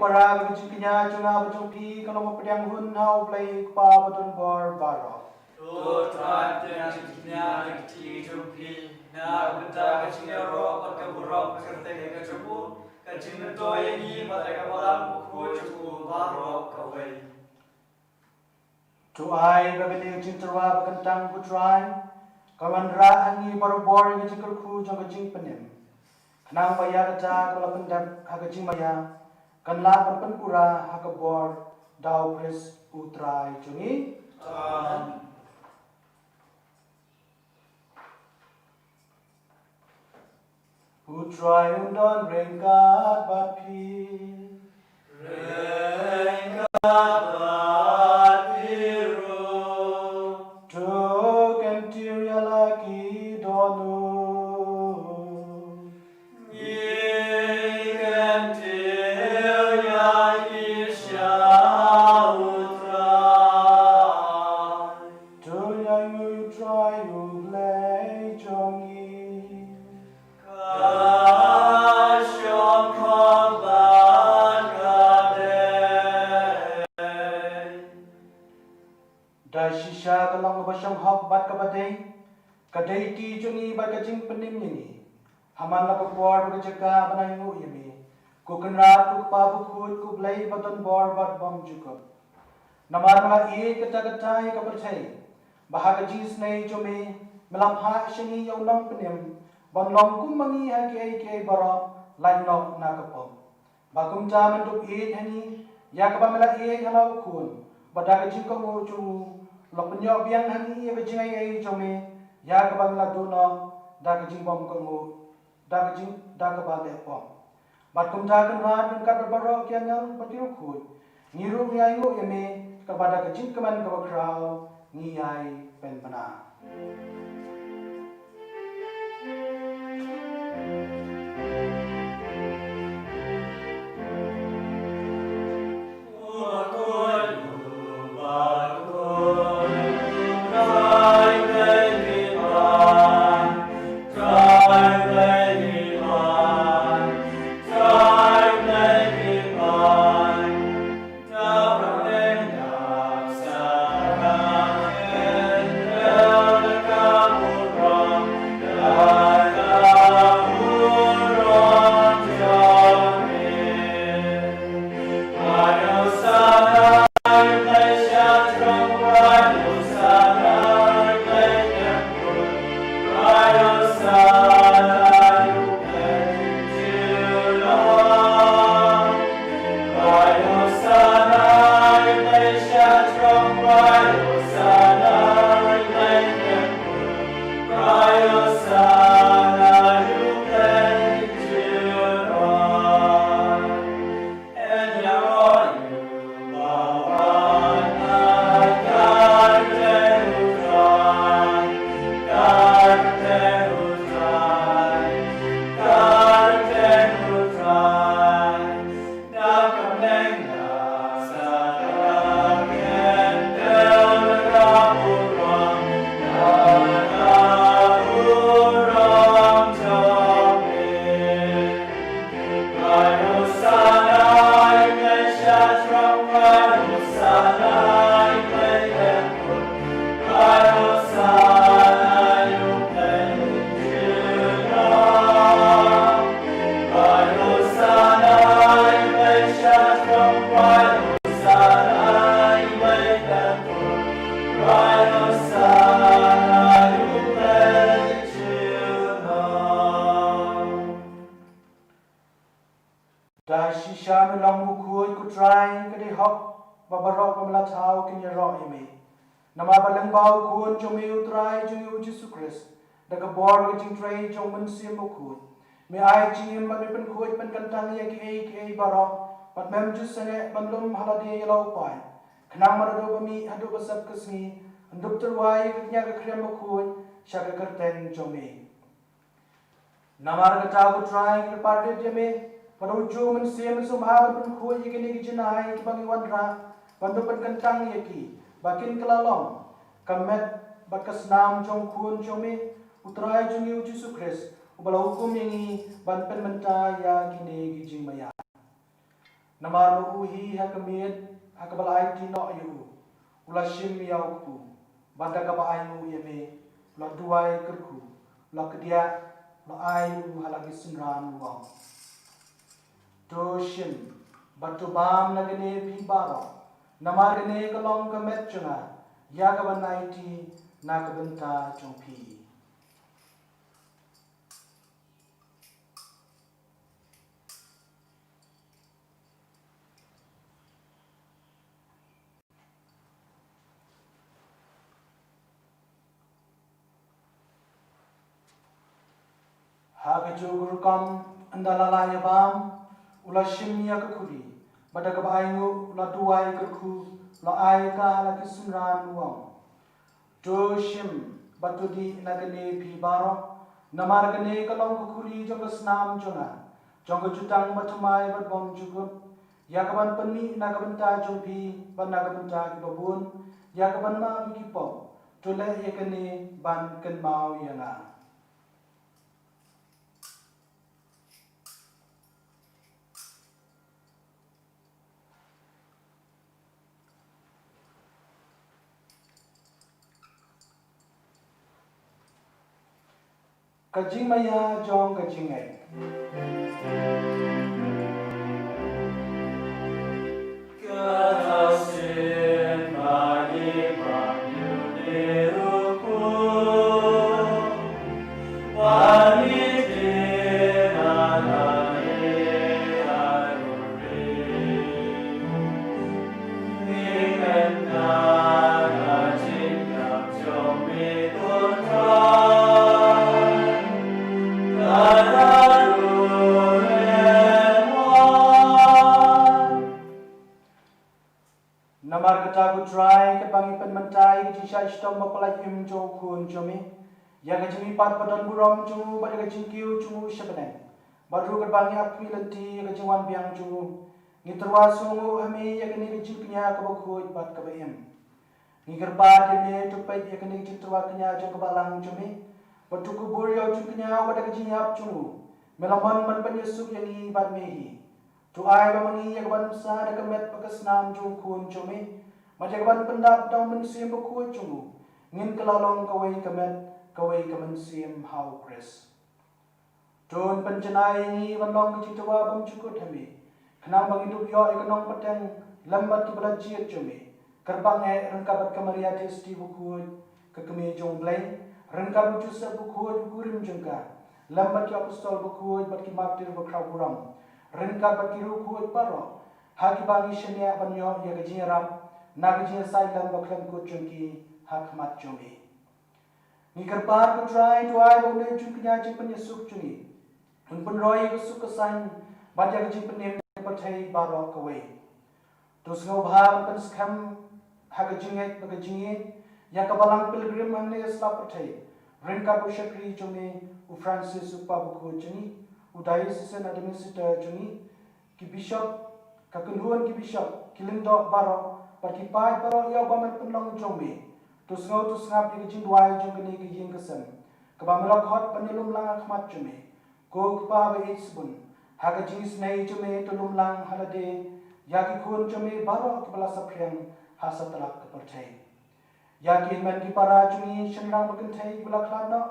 Para, ka jingkñia jong nga bad jong phi ka long ba pdiang hun ha U Blei U Kpa badonbor baroh. To Trai, pdiang jingkñia da ka kti jong phi, na ka bynta ka jingïaroh bad ka burom ka kyrteng ka jong u, ka jingmyntoi ïa ngi bad ïa ka balang bakhuid jong u baroh kawei. To ai ba kane ka jingtyrwa ba kyntang, ko Trai, ka wanrah ha ngi barabor ïa ka jingkyrkhu jong ka jingpynim, khnang ba ïa kata kaba la pyndep ha ka jingmaïa kan lah ban pynpura ha ka bor, da U Khrist U Trai jong ngi. Amen. U Trai un don ryngkat bad phi. Ryngkat bad phi ruh. To kyntiew ïa la ki dohnud. Ngi kyntiew ïa ngi sha U Trai. To ïa ngi U Trai U Blei jong ngi. Ka shongkun bad ka dei. Da shisha ka long kaba shonghok bad kaba dei, ka dei ki jong ngi bad ka jingpynim ïa ngi. Ha man la ka por bad ka jaka ban ainguh ïa me, ko Kynrad, ko Kpa bakhuid, ko Blei badonbor bad bymjukut. Namar me la ïeit katta katta ïa ka pyrthei, ba ha ka jingisynei jong me, me la phah sha ngi ïa u Nongpynim, ban long kum ma ngi ha kiei kiei baroh, lait noh na ka pop. Ba kumta men dup ïeit ha ngi, ïa kaba me la ïeit ha la u Khun, ba da ka jingkohnguh jong u, la pynïoh biang ha ngi ïa ka jingai ei jong me, ïa kaba ngi la duh noh, da ka jingbymkohnguh, da ka jing, da kaba leh pop. Bad kumta Kynrad, ryngkat bad baroh ki angel bad ki riewkhuid, ngi ruh ngi ainguh ïa me, kaba da ka jingkmen kaba khraw, ngi ïai pynbna. Da shisha me long bakhuid, ko Trai, ka dei hok ba baroh ba me la thaw kin ïaroh ïa me. Namar ba lyngba u Khun jong me, u Trai jong ngi u Jisu Khrist, da ka bor ka jingtrei jong u Mynsiem Bakhuid, me ai jingim bad me pynkhuid pynkyntang ïa kiei kiei baroh, bad mem ju sangeh ban lum ha lade ïa la u paid, khnang ba naduh ba mih haduh ba sep ka sngi, yn dup tyrwa ïa ka kñia ka khriam bakhuid sha ka kyrteng jong me. Namar kata, ko Trai, ngi kyrpad rit ïa me ba da u juh u Mynsiem Bakhuid sngewbha ban pynkhuid ïa kine ki jingai kiba ngi wanrah, ban dup pynkyntang ïa ki ba kin kylla long ka met bad ka snam jong u Khun jong me, u Trai jong ngi u Jisu Khrist, uba la hukum ïa ngi ban pynmynta ïa kine ki jingmaïa. Namar ma u hi ha ka miet, ha kaba la aiti noh ïa u, u la shim ïa u kpu, bad da kaba ainguh ïa me, u la duwai kyrkhu, u la kdiah, u la ai ïa u ha la ki synran, u ong: To shim bad to bam na kane phi baroh, namar kane ka long ka met jong nga ïa kaban aiti na ka bynta jong phi. Ha kajuh ka rukom, ynda la lah ïa bam, u la shim ïa ka khuri, bad da kaba ainguh, u la duwai kyrkhu, u la ai ïa ka ha la ki synran, u ong: To shim bad to dih na kane phi baroh, namar kane ka long ka khuri jong ka snam jong nga, jong ka jutang bathymmai bad bymjukut, ïa kaban pynmih na ka bynta jong phi bad na ka bynta kiba bun, ïa kaban map ïa ki pop. To leh ïa kane ban kynmaw ïa nga. Ka jingmaïa jong ka jingngeit. Namar kata ko Trai, katba ngi pynmynta ïa ka jingshah shitom ba pynlait im jong u Khun jong me, ïa ka jingmihpat ba don burom jong u bad ïa ka jingkiew jong u sha bneng, bad ruh katba ngi ap khmih lynti ïa ka jingwan biang jong u, ngi tyrwa sngewnguh ha me ïa kane ka jingkñia kaba khuid bad kaba im. Ngi kyrpad ïa me, to peit ïa kane ka jingtyrwa kñia jong ka balang jong me, bad to kubur ïa u jingkñia u bad ïa ka jingïap jong u. Me la mon ban pynïasuk ïa ngi bad me hi. To ai ba ma ngi ïa kaban bsa da ka met bad ka snam jong u Khun jong me, bad ïa kaban pyndap da u Mynsiem Bakhuid jong u, ngin kylla long kawei ka met, kawei ka mynsiem ha u Khrist. To pynjanai ïa ngi ban long ka jingtyrwa bymjukut ha me, khnang ba ngin dup ïoh ïa ka nongpynteng lem bad kiba la jied jong me, kyrpang eh ryngkat bad ka Maria Theisotti bakhuid, ka Kmie jong u Blei, ryngkat u Joseph bakhuid u kurim jong ka, lem bad ki apostol bakhuid bad ki martir bakhraw burom, ryngkat bad ki riewkhuid baroh, ha kiba ngi shaniah ban ïoh ïa ka jingïarap na ka jingïasaid lem bakhlem kut jong ki ha khmat jong me. Ngi kyrpad ko Trai, to ai ba une u jingkñia jingpynïasuk jong ngi un pynroi ïa ka suk ka saiñ bad ïa ka jingpynim ïa ka pyrthei baroh kawei. To sngewbha ban pynskhem ha ka jingngeit bad ka jingïeit ïa ka balang pilgrim hangne ha sla pyrthei, ryngkat u shakri jong me u Francis u Kpa Bakhuid jong ngi, u diocesan administrator jong ngi, ki bishop, ka kynhun ki bishop, ki lyngdoh baroh bad ki paid baroh ïa u bym pynlong jong me. To sngew to sngap ïa ka jingduwai jong kane ka ïing ka sem, kaba me la khot ban ïalum lang ha khmat jong me. Ko Kpa ba ïeit shibun, ha ka jingisynei jong me to lum lang ha lade ïa ki khun jong me baroh kiba la saphriang ha satlak ka pyrthei. Ïa ki hynmen ki para jong ngi shynrang ba kynthei kiba la khlad noh,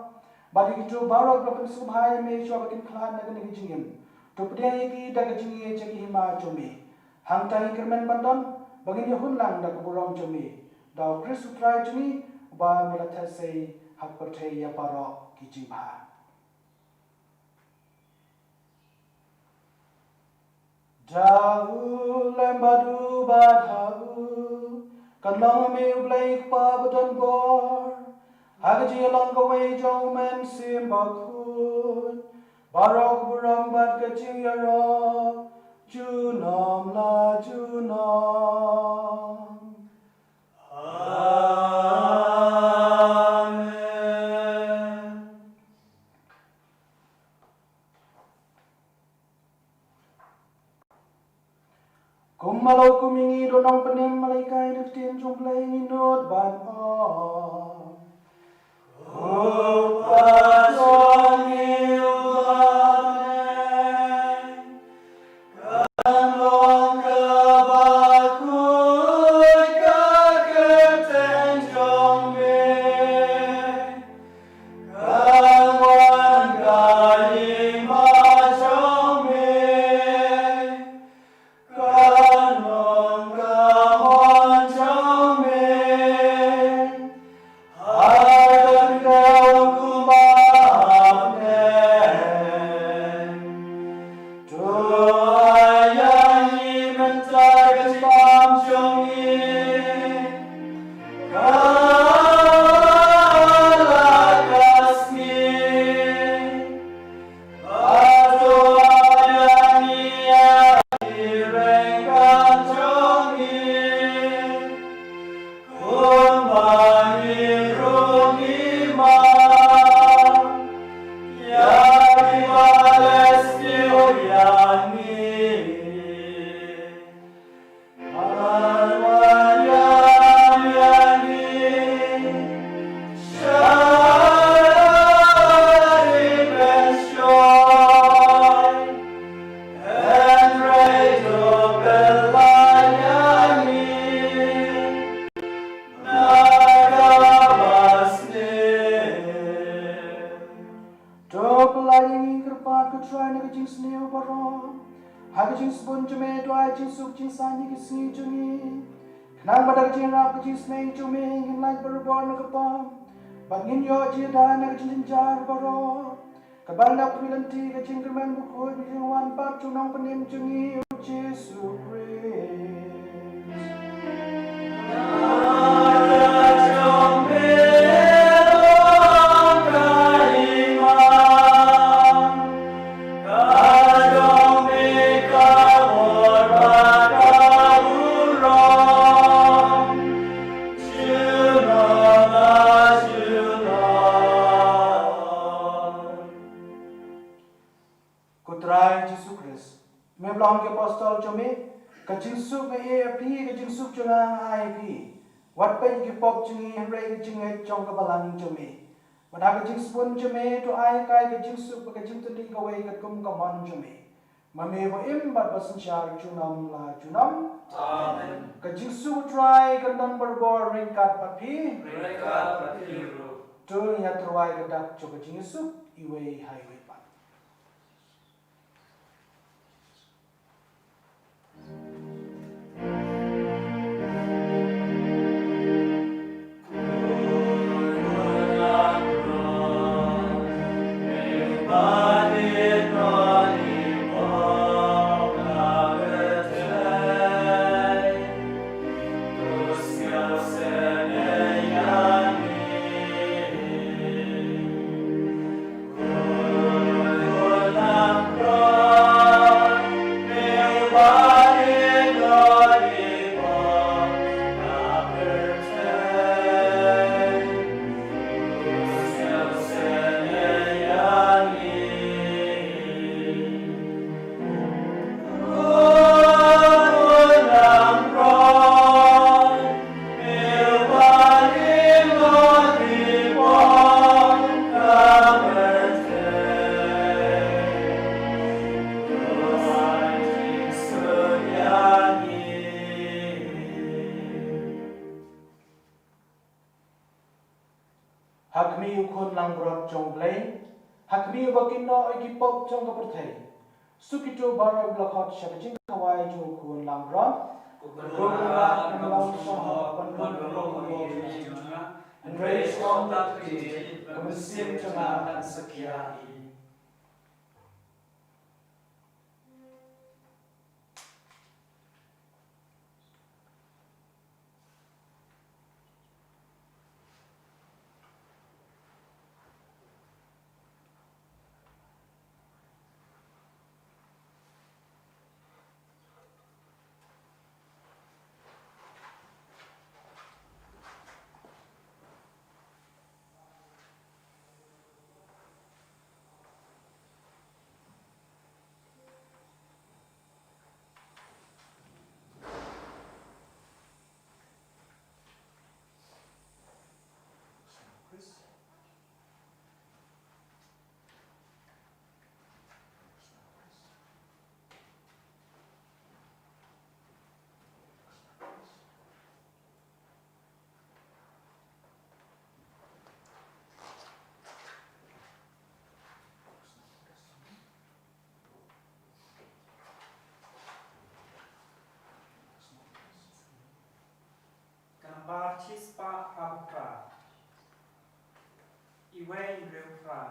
bad ïa kito baroh kiba la pynsngewbha ïa me shuwa ba kin khlad na kane ka jingim, to pdiang ïa ki da ka jingïeit jong ka hima jong me. Hangta ngi kyrmen ban don ba ngin ïahun lang da ka burom jong me, da u Khrist u Trai jong ngi, uba me la theh sei ha ka pyrthei ïa baroh ki jingbha. Da u lem bad u bad ha u, kan long ha me u Blei Kpa ba don bor, ha ka jingïalong kawei jong u Mynsiem Bakhuid, baroh ka burom bad ka jingïaroh junom la junom. Amen. Kumba la hukum ïa ngi da u nongpynim Malakai da ka ktien jong U Blei, ngi nud ban ong: Ko Pa jong ngi uba ha bneng, kan long Trai na ka jingsniew baroh. Ha ka jingsbun jong me to ai jingsuk jingsaiñ ïa ki sngi jong ngi. Khnang ba da ka jingïarap ka jingsniew jong me ngin lait barabor na ka pop, bad ngin ïoh jingïada na ka jingjynjar baroh. Kaba ngi ap ïa lynti ka jingkyrmen bakhuid ba jong u Nongpynim jong ngi U Jisu Khrist. Ko Trai Jisu Khrist, me la ong ha ki apostol jong me, ka jingsuk nga ai ïa phi, ka jingsuk jong nga nga ai ïa phi. Wat peit ïa ki pop jong ngi, hynrei ïa ka jingngeit jong ka balang jong me. Bad ha ka jingsbun jong me to ai kai ka jingsuk bad ka jingtylli kawei katkum ka mon jong me. Ma me ba im bad ba synshar junom la junom. Amen. Ka jingsuk U Trai kan don barabor ryngkat bad phi. Ryngkat bad phi ruh. To ngin ïa tyrwa ïa ka dak jong ka jingsuk iwei ha iwei pat. Ha khmih u Khun langbrot jong U Blei, ha khmih uba kynnoh ïa ki pop jong ka pyrthei. Suk ïa uto baroh kiba la khot sha ka jingkhawai jong u Khun langbrot. Ko Kynrad, nang long shoh ban rung ïa ki jingmut jong nga, hynrei sngewthuh ïa ka mynsiem jong nga kan sa khia hi. Ka nambar shispah arphew phra. Iwei hynriew phra.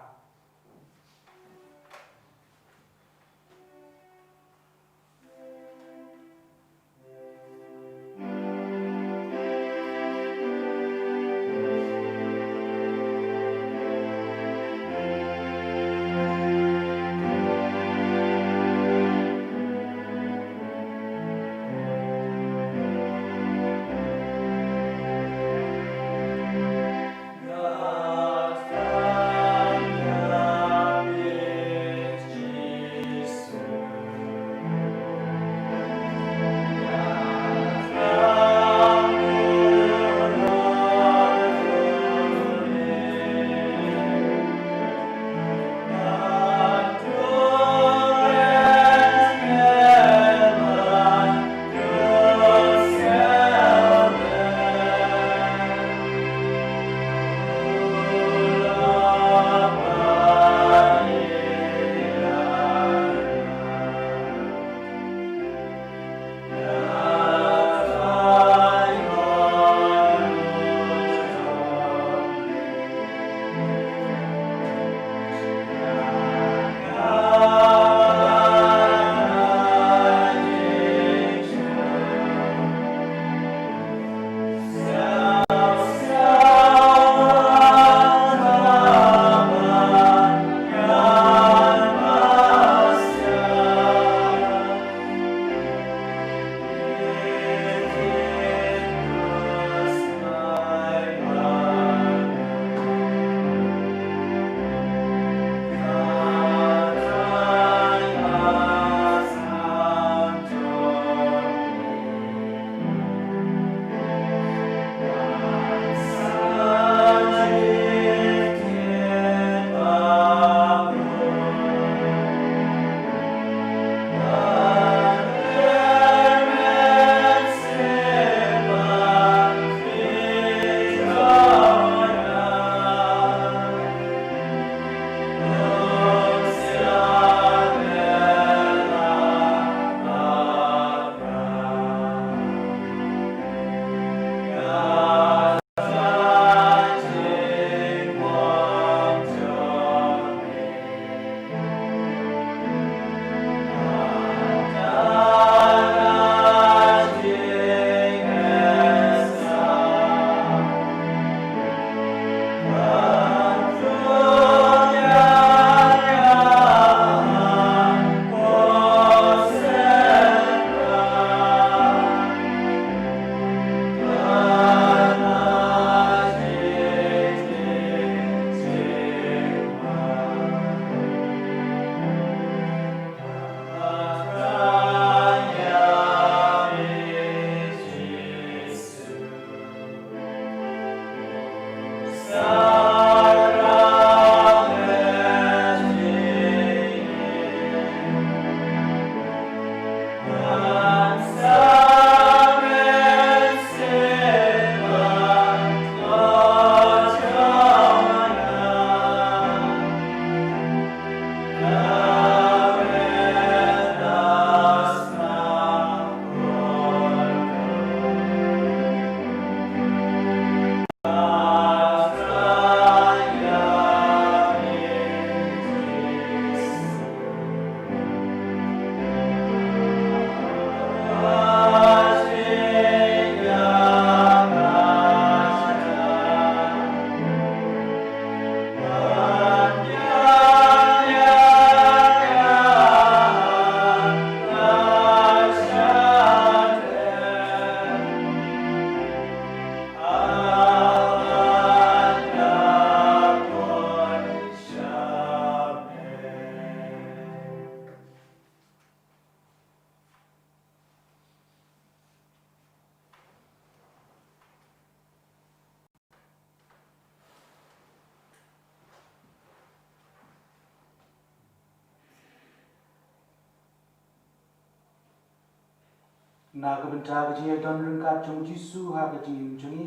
Na ka bynta ka jingïadon ryngkat jong u Jisu ha ka jingim jong ngi,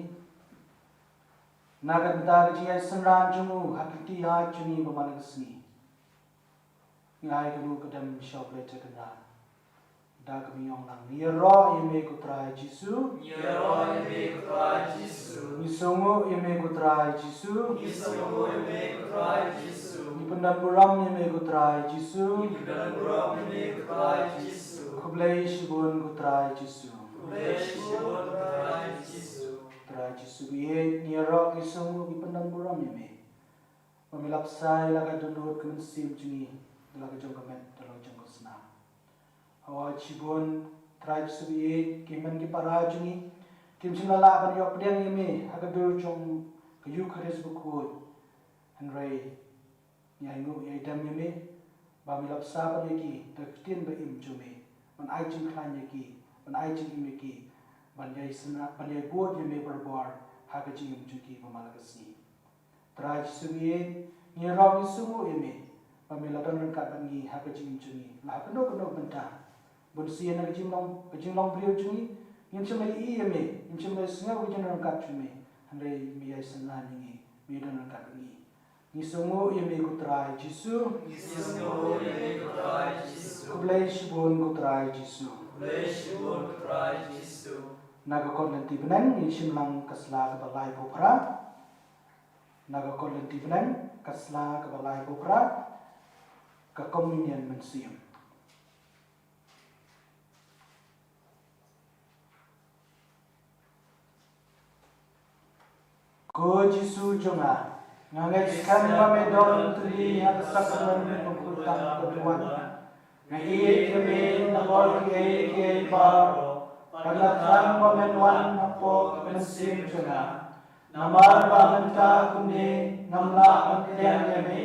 na ka bynta ka jingïasynran jong u ha ka kti jong ngi ba man la ka sngi, ngi ai kano ka dem sha U Blei te kynrad. Da ka mynsiem lang, ngi ïaroh ïa me ko Trai Jisu. Ngi ïaroh ïa me ko Trai Jisu. Ngi sngewnguh ïa me ko Trai Jisu. Ngi sngewnguh ïa me ko Trai Jisu. Ngi pyndonburom ïa me ko Trai Jisu. Ngi pyndonburom ïa me ko Trai Jisu. Khublei shibun ko Trai Jisu. Khublei shibun ko Trai Jisu. Trai Jisu ïeit, ngi ïaroh, ngi sngewnguh, ngi pyndonburom ïa me ba me la bsa ïa la ka dohnud ka mynsiem jong ngi da la ka jong ka met da la ka jong ka snam. Hawa shibun Trai Jisu ïeit, ki hynmen ki para jong ngi kim shym la lah ban ïoh pdiang ïa me ha ka dur jong ka Eukharist bakhuid. Hynrei ngi ainguh ngi aidem ïa me ba me la bsa ban ïa ki da ka ktien ba im jong me, ban ai jingkhlaiñ ïa ki, ban ai jingim ïa ki, ban ïai synran, ban ïai bud ïa me barabor ha ka jingim jong ki ba man la ka sngi. Trai Jisu ïeit, ngi ïaroh ngi sngewnguh ïa me ba me la don ryngkat bad ngi ha ka jingim jong ngi la ha kano kano bynta. Bunsien na ka jinglong, ka jinglong briew jong ngi, ngim shym la ïohi ïa me, ngim shym la sngew ka jingryngkat jong me. Hynrei me ïai synran ïa ngi, me don ryngkat bad ngi. Ngi sngewnguh ïa me ko Trai Jisu. Ngi sngewnguh ïa me ko Trai Jisu. Khublei shibun ko Trai Jisu. Khublei shibun ko Trai Jisu. Na ka kot lynti bneng ngin shim lang ka sla kaba laiphew phra. Na ka kot lynti bneng ka sla kaba laiphew phra, ka Communion Mynsiem. Ko Jisu jong nga, nga ngeit skhem ba me don tylli ha ka sakramen bakhuid tang ka duwan. Nga ïeit ïa me na ka bor kiei kiei baroh, bad nga thrang ba men wan hapoh ka mynsiem jong nga. Namar ba mynta kumne ngam lah ban pdiang ïa me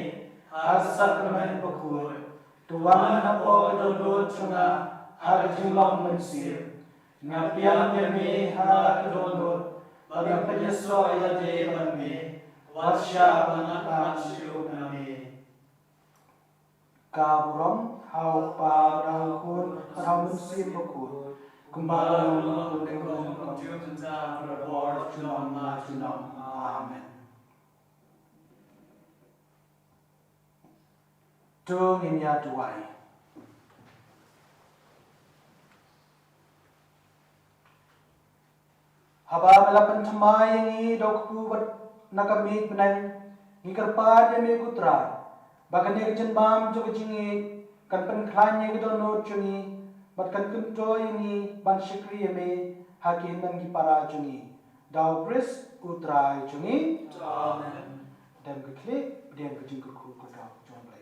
ha ka sakramen bakhuid. To wan hapoh ka dohnud jong nga ha ka jinglong mynsiem. Nga pdiang ïa me ha ka dohnud, bad nga pynïasoh ïa lade bad me, wat shah ba nga khlad shuh na me. Ka burom ha u Kpa, ha u Khun, ha u Mynsiem Bakhuid, kumba la long, kumjuh, kumjuh, mynta, barabor, junom la junom. Amen. To ngin ïa duwai. Haba me la pynthymmai ïa ngi da u kpu bad na ka miej bneng, ngi kyrpad ïa me ko Trai ba kane ka jingbam jong ka jingïeit kan pynkhlaiñ ïa ka dohnud jong ngi bad kan kyntu ïa ngi ban shakri ïa me ha ki hynmen ki para jong ngi. Da u Khrist u Trai jong ngi. Amen. Dem ka khlieh, dem ka jingkyrkhu ka dei jong U Blei.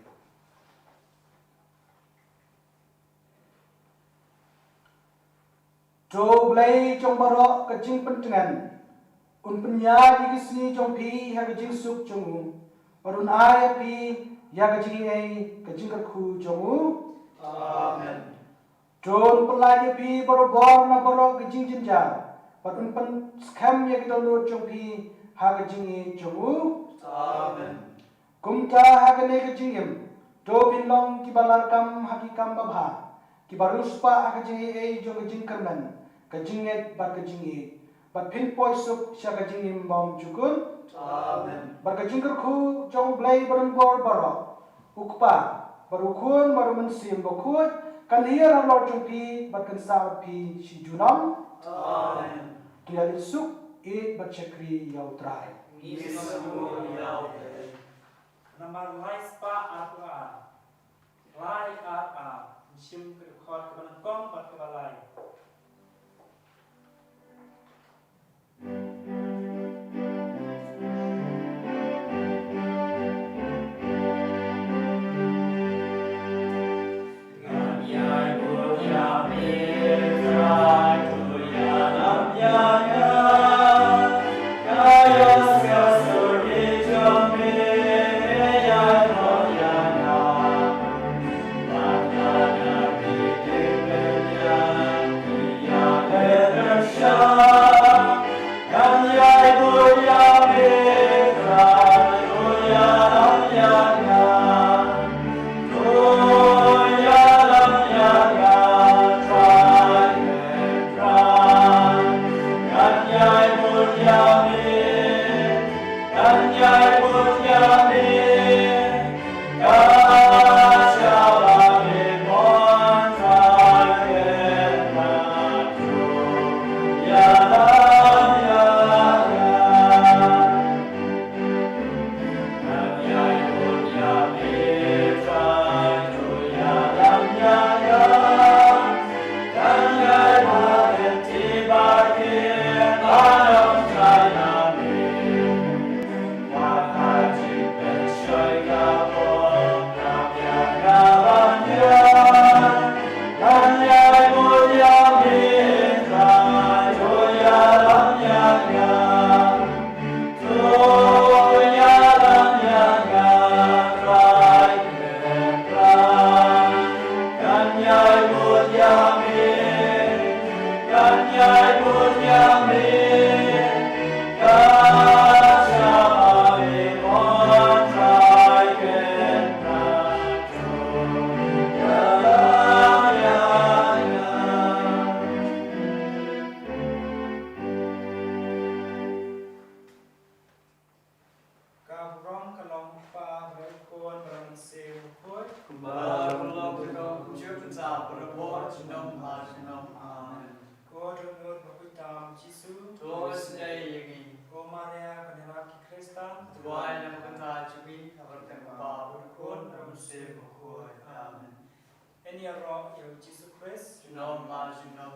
To U Blei jong baroh ka jingpyntngen un pynïaid ïa ki sngi jong phi ha ka jingsuk jong u, bad un ai ïa phi ïa ka jingaiei ka jingkyrkhu jong u. Amen. To un pynlait ïa phi barabor na baroh ka jingjynjar, bad un pynskhem ïa ka dohnud jong phi ha ka jingïeit jong u. Amen. Kumta ha kane ka jingim, to phin long kiba larkam ha ki kam babha, kiba riewspah ha ka jingaiei jong ka jingkyrmen, ka jingngeit bad ka jingïeit, bad phin poi suk sha ka jingim bym jukut. Amen. Bad ka jingkyrkhu jong U Blei badonbor baroh, U Kpa, bad U Khun, bad U Mynsiem Bakhuid, kan hiar halor jong phi bad kan sah bad phi shi junom. Amen. To ïa leit suk, ïeit bad shakri ïa U Trai. Ngi sngewnguh ïa U Blei. Namar lai spah arphew ar, lai ar ar, shim ka dkhot kaba nyngkong bad kaba lai. Sa pura bor junom ha junom. Amen. Ko Trai Tnat Bakhuid tam Jisu. To isynei ïa ngi. Ko Maria kane na ki Khristan. Duwai namar kata jong ngi, ha ka kyrteng u Kpa bad u Khun bad u Mynsiem Bakhuid. Amen. Ngin ïaroh ïa u Jisu Khrist. Junom ha junom.